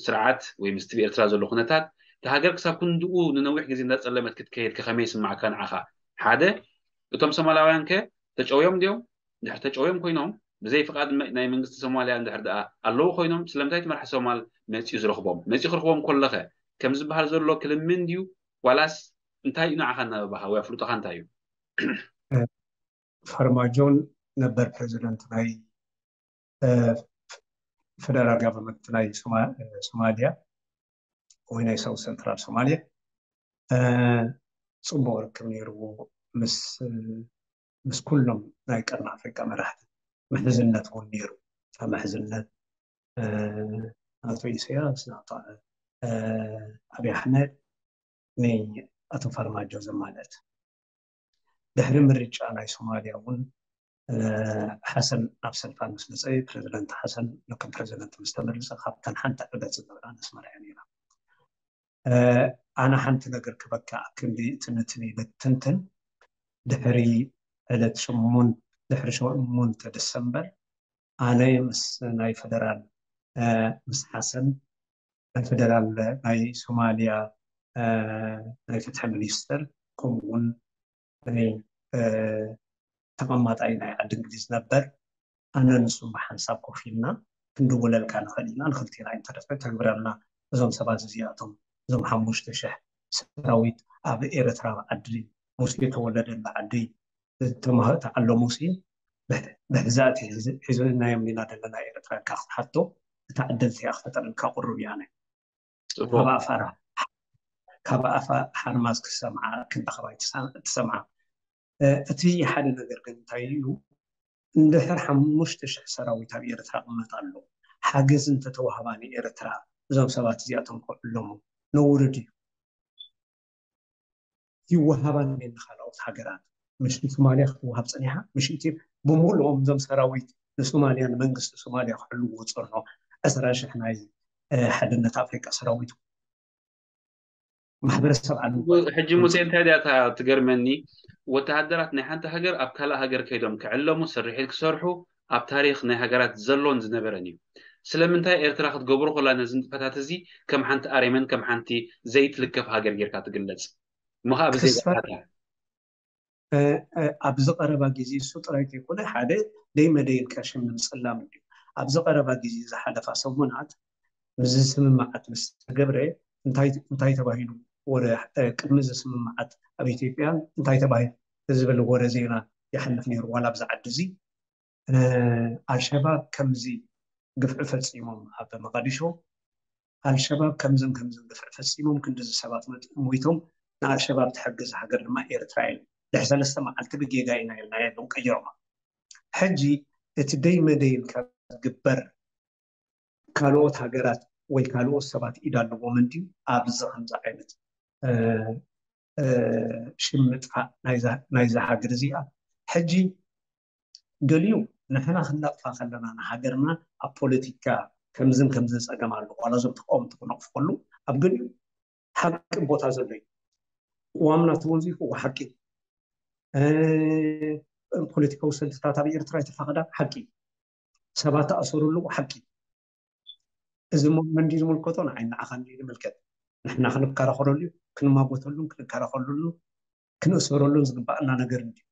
ስርዓት ወይ ምስቲ ብኤርትራ ዘሎ ኩነታት እቲ ሃገር ክሳብ ክንድኡ ንነዊሕ ግዜ እንዳጸለመት ክትከይድ ከኸመይ ይስማዕካ ንዓኻ? ሓደ እቶም ሶማላውያን ከ ተጨውዮም ድዮም? ድሕር ተጨውዮም ኮይኖም ብዘይ ፍቓድ ናይ መንግስቲ ሶማልያ እንድሕር ደኣ ኣለዉ ኮይኖም ስለምንታይ እቲ መራሒ ሶማል መፂኡ ዝረኽቦም? መፂኡ ክረኽቦም ኮለኸ ከም ዝበሃል ዘሎ ክልምን ድዩ ዋላስ እንታይ እዩ ንዓኻ እናበባኻ ወይ ኣፍልጦኻ እንታይ እዩ? ፋርማጆን ነበር ፕሬዚደንት ናይ ፌደራል ጋቨርንመንት ናይ ሶማልያ ወይ ናይ ሳውት ሰንትራል ሶማልያ ጽቡቕ ርክብ ነይርዎ ምስ ምስ ኩሎም ናይ ቀርኒ ኣፍሪቃ መራሕቲ ምሕዝነት እውን ነይሩ። እታ ምሕዝነት ኣቶ ኢሰያስ፣ ኣቶ ኣብይ ኣሕመድ፣ ኣቶ ፋርማጆ ዘማለት። ድሕሪ ምርጫ ናይ ሶማልያ እውን ሓሰን ናብ ሰልፋን ምስ መፀ፣ ፕረዚደንት ሓሰን ከም ፕረዚደንት ምስ ተመልሰ፣ ካብተን ሓንቲ ዕለት ዝነበራ ኣስመራ እያ ነይራ። ኣነ ሓንቲ ነገር ክበካ፣ ኣብ ክንዲ ትንትን ይበትንትን ድሕሪ ዕለት ሸሞን ድሕሪ ሸሞንተ ደሰምበር ኣነ ምስ ናይ ፈደራል ምስ ሓሰን ናይ ፈደራል ናይ ሶማልያ ናይ ፍትሒ ሚኒስትር ከምኡ እውን ናይ ተቐማጣይ ናይ ዓዲ እንግሊዝ ነበር ኣነ ንሱን ብሓንሳብ ኮፍ ኢልና ክንድውለልካ ንኽእል ኢና። ንክልቴና ኢንተረስት ተግብረልና። እዞም ሰባት እዚኣቶም እዞም ሓሙሽተ ሽሕ ሰራዊት ኣብ ኤርትራ ዓዲ ሙሴ ተወለደላ ዓዲ ዝተማህእ ተዓለሙ ሲ ብሕዛእቲ ሒዝናዮም ኢና ዘለና ኤርትራ ኢልካ ክትሓቶ እታ ዕድል እቲኣ ክፈጠረልካ ቁሩብ እያ። ኣነ ካብ ኣፋ ካብ ኣፋ ሓርማዝ ክሰምዓ ክንዳኸባይ ትሰምዓ። እቲ ሓደ ነገር ግን እንታይ እዩ? እንድሕር ሓሙሽተ ሽሕ ሰራዊት ኣብ ኤርትራ ቅመጥ ኣሎ ሓገዝ እንተተዋህባ ንኤርትራ እዞም ሰባት እዚኣቶም ክዕለሙ ነውሪ ድዩ? ይወሃባ እንድየን ንኻልኦት ሃገራት። ምሽ ንሶማልያ ክትወሃብ ጸኒሓ፣ ምሽ ኢትዮ-፣ ብምሉኦም እዞም ሰራዊት ንሶማልያ፣ ንመንግስቲ ሶማልያ ክሕልዎ ዝጸንሑ ዕስራ ሽሕ ናይ፣ እ፣ ሓድነት ኣፍሪቃ ሰራዊት ማሕበረሰብ ዓለም ሕጂ ሙሴ፣ እንታይ ድያ እታ ትገርመኒ? ወተሃደራት ናይ ሓንቲ ሃገር ኣብ ካልእ ሃገር ከይዶም ክዕለሙ፣ ስርሒት ክሰርሑ ኣብ ታሪኽ ናይ ሃገራት ዘሎን ዝነበረን እዩ። ስለምንታይ ኤርትራ ክትገብሮ ከላ ነዚ ንጥፈታት እዚ ከም ሓንቲ ኣሬመን ከም ሓንቲ ዘይትልከፍ ሃገር ጌርካ ትግለጽ? እሞ ኸኣ ብዘይ ተስፋ ዛዕባታ። እ፣ እ፣ ኣብዚ ቀረባ ግዜ እሱ ጥራይ ዘይኮነ ሓደ ደይ መደይ ኢልካ ሽም ንምጽላም እዩ። ኣብዚ ቀረባ ግዜ ዝሓለፋ ሰሙናት ምስ ዝስምምዓት ምስ ተገብረ እንታይ እንታይ ተባሂሉ ወረ፣ እ፣ ቅድሚ ዝስምምዓት ኣብ ኢትዮጵያ እንታይ ተባሂሉ ዝብል ወረ ዜና ይሓልፍ ነይሩ። ዋላ ኣብዚ ዓዲ እዚ፣ እ፣ ኣልሸባብ ከምዚ ግፍዒ ፈጺሞም ኣብ መቃዲሾ፣ ኣልሸባብ ከምዝን ከምዝን ግፍዒ ፈጺሞም ክንድዚ ሰባት መት-፣ ሞይቶም፣ ንኣልሸባብ ትሕግዝ ሃገር ድማ ኤርትራ እያ። ድሕሪ ሰለስተ መዓልቲ ብጌጋ ኢና ኢልና የለን ቀይሮማ። ሕጂ እቲ ደይ መደይ ኢልካ ዝግበር ካልኦት ሃገራት ወይ ካልኦት ሰባት ኢድ ኣለዎም እንድዩ ኣብዚ ከምዚ ዓይነት፣ እ፣ እ፣ ሽም ምጥፋእ ናይዛ ናይዛ ሃገር እዚኣ። ሕጂ ገሊኡ ንሕና ክነጥፋ ከለና ንሃገርና ኣብ ፖለቲካ ከምዝን ከምዝን ጸገም ኣሎ። ዋላ እዞም ተቃወምቲ ክነቕፉ ከለዉ ኣብ ገሊኡ ሓቂ ቦታ ዘሎ እዩ። ቅዋምና ተወንዚፉ ሓቂ እዩ። እ፣ ፖለቲካዊ ሰልፍታት ኣብ ኤርትራ ይተፋቐዳ ሓቂ እዩ። ሰባት ተኣሰሩ ኣለዉ ሓቂ እዩ። እዚ ሞ-፣ መን ድዩ ዝምልከቶ? ንዓይ ንዓኻን ድዩ ዝምልከት? ንሕና ክንከራኸረሉ እዩ፣ ክንማጎተሉን ክንከራኸረሉን ክንእሰረሉን ዝግባኣና ነገር እንድዩ።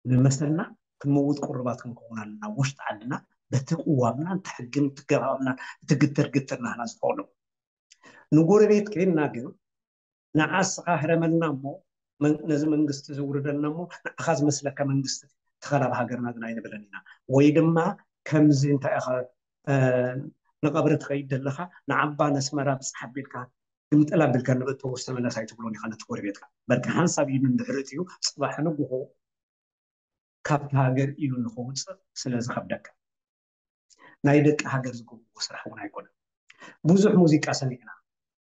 ንመሰልና ክንመውት ቁሩባት ክንከውን ኣለና። ውሽጢ ዓድና በቲ ቅዋምናን እቲ ሕግን እቲ ገባብናን እቲ ግትር ግትር ናህና ዝፈቕዶ። ንጎረቤት ከይድና ግን ንዓ እስኻ ህረመልና እሞ መን-፣ ነዚ መንግስቲ ዘውርደልና እሞ ንዓኻ ዝመስለካ መንግስቲ ተኸላ ኣብ ሃገርና ግን ኣይንብልን ኢና። ወይ ድማ ከምዚ እንታይ ኢኻ፣ እ፣ ንቐብሪ ትኸይድ ዘለኻ ንዓባ ነስመራ ብጽሕ ኣቢልካ ግምጥል ኣቢልካ ንበተወስ ተመለስ ኣይትብሎን ኢኻ ነቲ ጎረቤትካ። በርቂ ሓንሳብ ኢሉ እንድሕር እትዩ ጽባሕ ንግሆ ካብቲ ሃገር ኢሉ ንኸውጽእ ስለ ዝኸብደካ። ናይ ደቂ ሃገር ዝገብርዎ ስራሕ እውን ኣይኮነን። ብዙሕ ሙዚቃ ሰሚዕና፣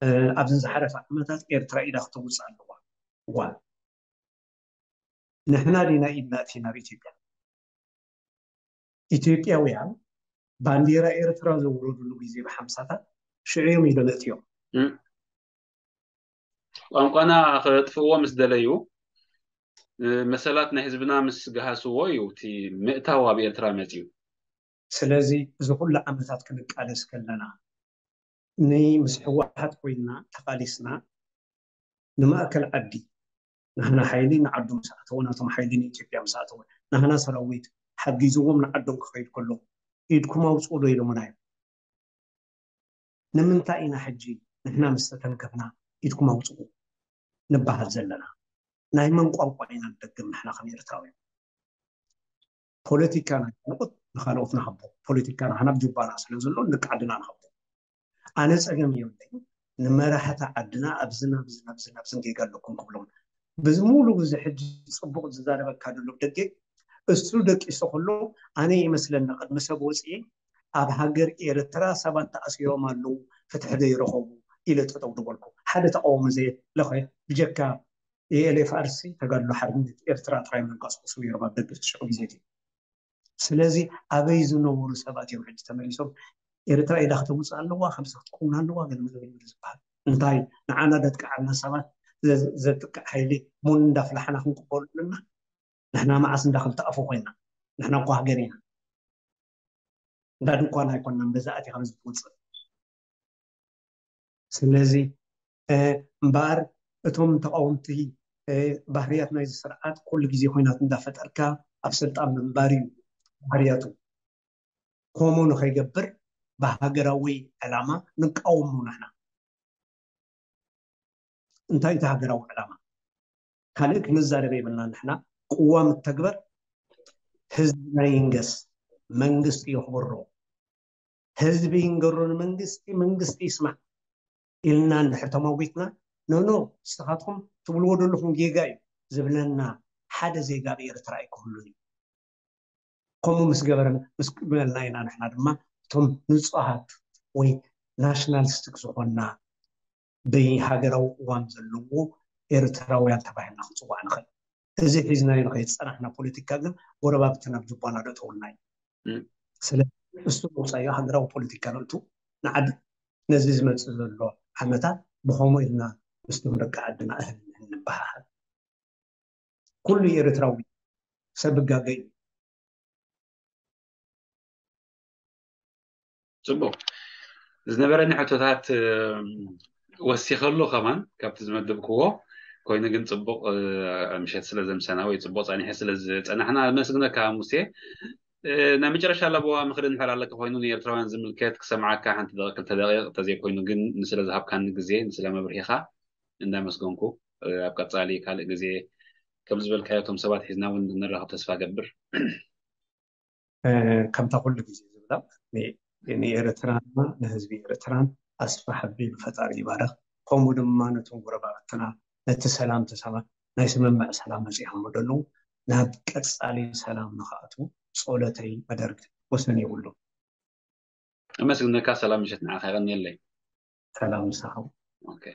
እ፣ ኣብዚ ዝሓለፈ ዓመታት ኤርትራ ኢዳ ክተውጽእ ኣለዋ። ዋ፣ ንሕና ዲና ኢድና እቲ ናብ ኢትዮጵያ? ኢትዮጵያውያን ባንዲራ ኤርትራ ዘውረዱሉ ግዜ ብሓምሳታት ሽዑ እዮም ኢዶም እትዮም። እም። ቋንቋና ከጥፍእዎ ምስ ደለዩ፣ እ፣ መሰላት ናይ ህዝብና ምስ ገሃስዎ እዩ እቲ ምእታው ኣብ ኤርትራ መጽዩ። ስለዚ እዚ ኩሉ ዓመታት ክንቃለስ ከለና፣ ን-፣ ምስ ህወሓት ኮይንና ተቓሊስና፣ ንማእከል ዓዲ ናህና ሓይሊ ንዓዱ ምስ ኣተወ፣ ናቶም ሓይሊ ንኢትዮጵያ ምስ ኣተወ፣ ናህና ሰራዊት ሓጊዝዎም ንዓዶም ክኸይድ ከሎ፣ ኢድኩም ኣውጽኡ ዶ ኢሎምና እዮም? ንምንታይ ኢና ሕጂ ንሕና ምስ ተተንከፍና ኢድኩም ኣውጽኡ ንበሃል ዘለና? ናይ መን ቋንቋ ኢና ንደግም ንሕና ከም ኤርትራውያን? ፖለቲካና ንቑጥ ንኻልኦት ንሃቦ። ፖለቲካና ናብ ጁባና ስለ ዘሎ ንደቂ ዓድና ንሃቦ። ኣነ ጸገም የብለይን። ንመራሕቲ ዓድና ኣብዝን ኣብዝን ኣብዝን ኣብዝን ጌጋ ኣለኩም ክብሎም። ብዚ ሙሉ እዚ ሕጂ ጽቡቕ ዝዛረበካ ዘሎ ደገ እሱ ደቂሱ ከሎ ኣነ ይመስለኒ ቅድሚ ሰብ ወጽኤ ኣብ ሃገር ኤርትራ ሰባት ተኣሲሮም ኣለዉ ፍትሒ ዘይረኸቡ ኢለ ጠጠው ዝበልኩ። ሓደ ተቃዋሚ ዘየለኸ ብጀካ የኤልኤፍ ኣርሲ ተጋድሎ ሓርነት ኤርትራ ጥራይ መንቀስቀሱ ነይሮም ኣብ ደገ ሽዑ ግዜ እቲ። ስለዚ ኣበይ ዝነበሩ ሰባት እዮም ሕጂ ተመሊሶም ኤርትራ ኢዳ ክተውፅእ ኣለዋ፣ ከምዚ ክትከውን ኣለዋ፣ ገለ መለ ዝበሃል እንታይ ንዓና ደጥቀዓልና ሰባት ዘጥቅዕ ሓይሊ ሙን እንዳፍላሕና ክንቅበሉ ኣለና። ንሕና መዓስ እንዳ ክልተ ኣፉ ኮይና? ንሕና እኮ ሃገር ኢና። እንዳ ድንኳን ኣይኮናን በዛ ኣቲኻ በዚ ትወፅእ። ስለዚ እምበኣር እቶም ተቃወምቲ ባህርያት ናይዚ ስርዓት ኩሉ ግዜ ኮይናት እንዳፈጠርካ ኣብ ስልጣን ምንባር እዩ ባህርያቱ። ከምኡ ንኸይገብር ብሃገራዊ ዕላማ ንቃወሙ ንሕና። እንታይ እቲ ሃገራዊ ዕላማ? ካልእ ክንዛረብ የብልና ንሕና። ቅዋም ተግበር፣ ህዝብና ይንገስ፣ መንግስቲ የኽብሮ። ህዝቢ ይንገሮ ንመንግስቲ፣ መንግስቲ ይስማዕ ኢልና እንድሕር ተማጒትና፣ ኖኖ ንስኻትኩም ትብልዎ ዘለኹም ጌጋ እዩ ዝብለና ሓደ ዜጋ ኣብ ኤርትራ ኣይክህሉን እዩ። ከምኡ ምስ ገበረን ምስ በልና ኢና ንሕና ድማ እቶም ንጹሃት ወይ ናሽናሊስቲክ ዝኾንና ብሃገራዊ ቅዋም ዘለዎ ኤርትራውያን ተባሂልና ክንጽዋዕ ንኽእል። እዚ ሒዝናዮ ንኸይድ ዝጸናሕና ፖለቲካ ግን ጎረባብትና ኣብ ጅባና ደእተውልና እዩ። ስለዚ እሱ መውጻኢ ሃገራዊ ፖለቲካ ንእቱ ንዓዲ ነዚ ዝመጽእ ዘሎ ዓመታት ብኸምኡ ኢልና ምስቶም ደቂ ዓድና እህል ንበሃሃል። ኩሉ ኤርትራዊ ሰብ ብጋገ እዩ። ፅቡቅ ዝነበረኒ ሕቶታት ወሲኸሉ ከማን ካብቲ ዝመደብክዎ ኮይኑ ግን ፅቡቅ ምሸት ስለ ዘምሰና ወይ ፅቡቅ ፀኒሐ ስለ ዝፀናሕና ኣመስግነካ ሙሴ። ናይ መጨረሻ ለበዋ ምክሪ እንድሕር ኣለካ ኮይኑ ንኤርትራውያን ዝምልከት ክሰምዓካ ሓንቲ ደቂቅ ክልተ ደቂቅ እንተዘይኮይኑ ግን ንስለ ዝሃብካኒ ግዜ ንስለ መብርሂኻ እንዳመስገንኩ ኣብ ቀፃሊ ካልእ ግዜ ከም ዝበልካዮ እቶም ሰባት ሒዝና እውን ንራኸብ ተስፋ ገብር። ከምታ ኩሉ ግዜ ዝብላ ንኤርትራና ንህዝቢ ኤርትራን ኣስፋሕ ኣቢሉ ፈጣሪ ይባርኽ። ከምኡ ድማ ነቶም ጎረባብትና ነቲ ሰላም ተሰማ ናይ ስምምዕ ሰላም መፂሖም ዘለዉ ናብ ቀፃሊ ሰላም ንክኣትዉ ጸሎተይ መደርግ ወሰን የብሉን። ኣመስግነካ። ሰላም ምሸት ንዓኻ። የቐንየለይ። ሰላም ምሳኻ። ኦኬ።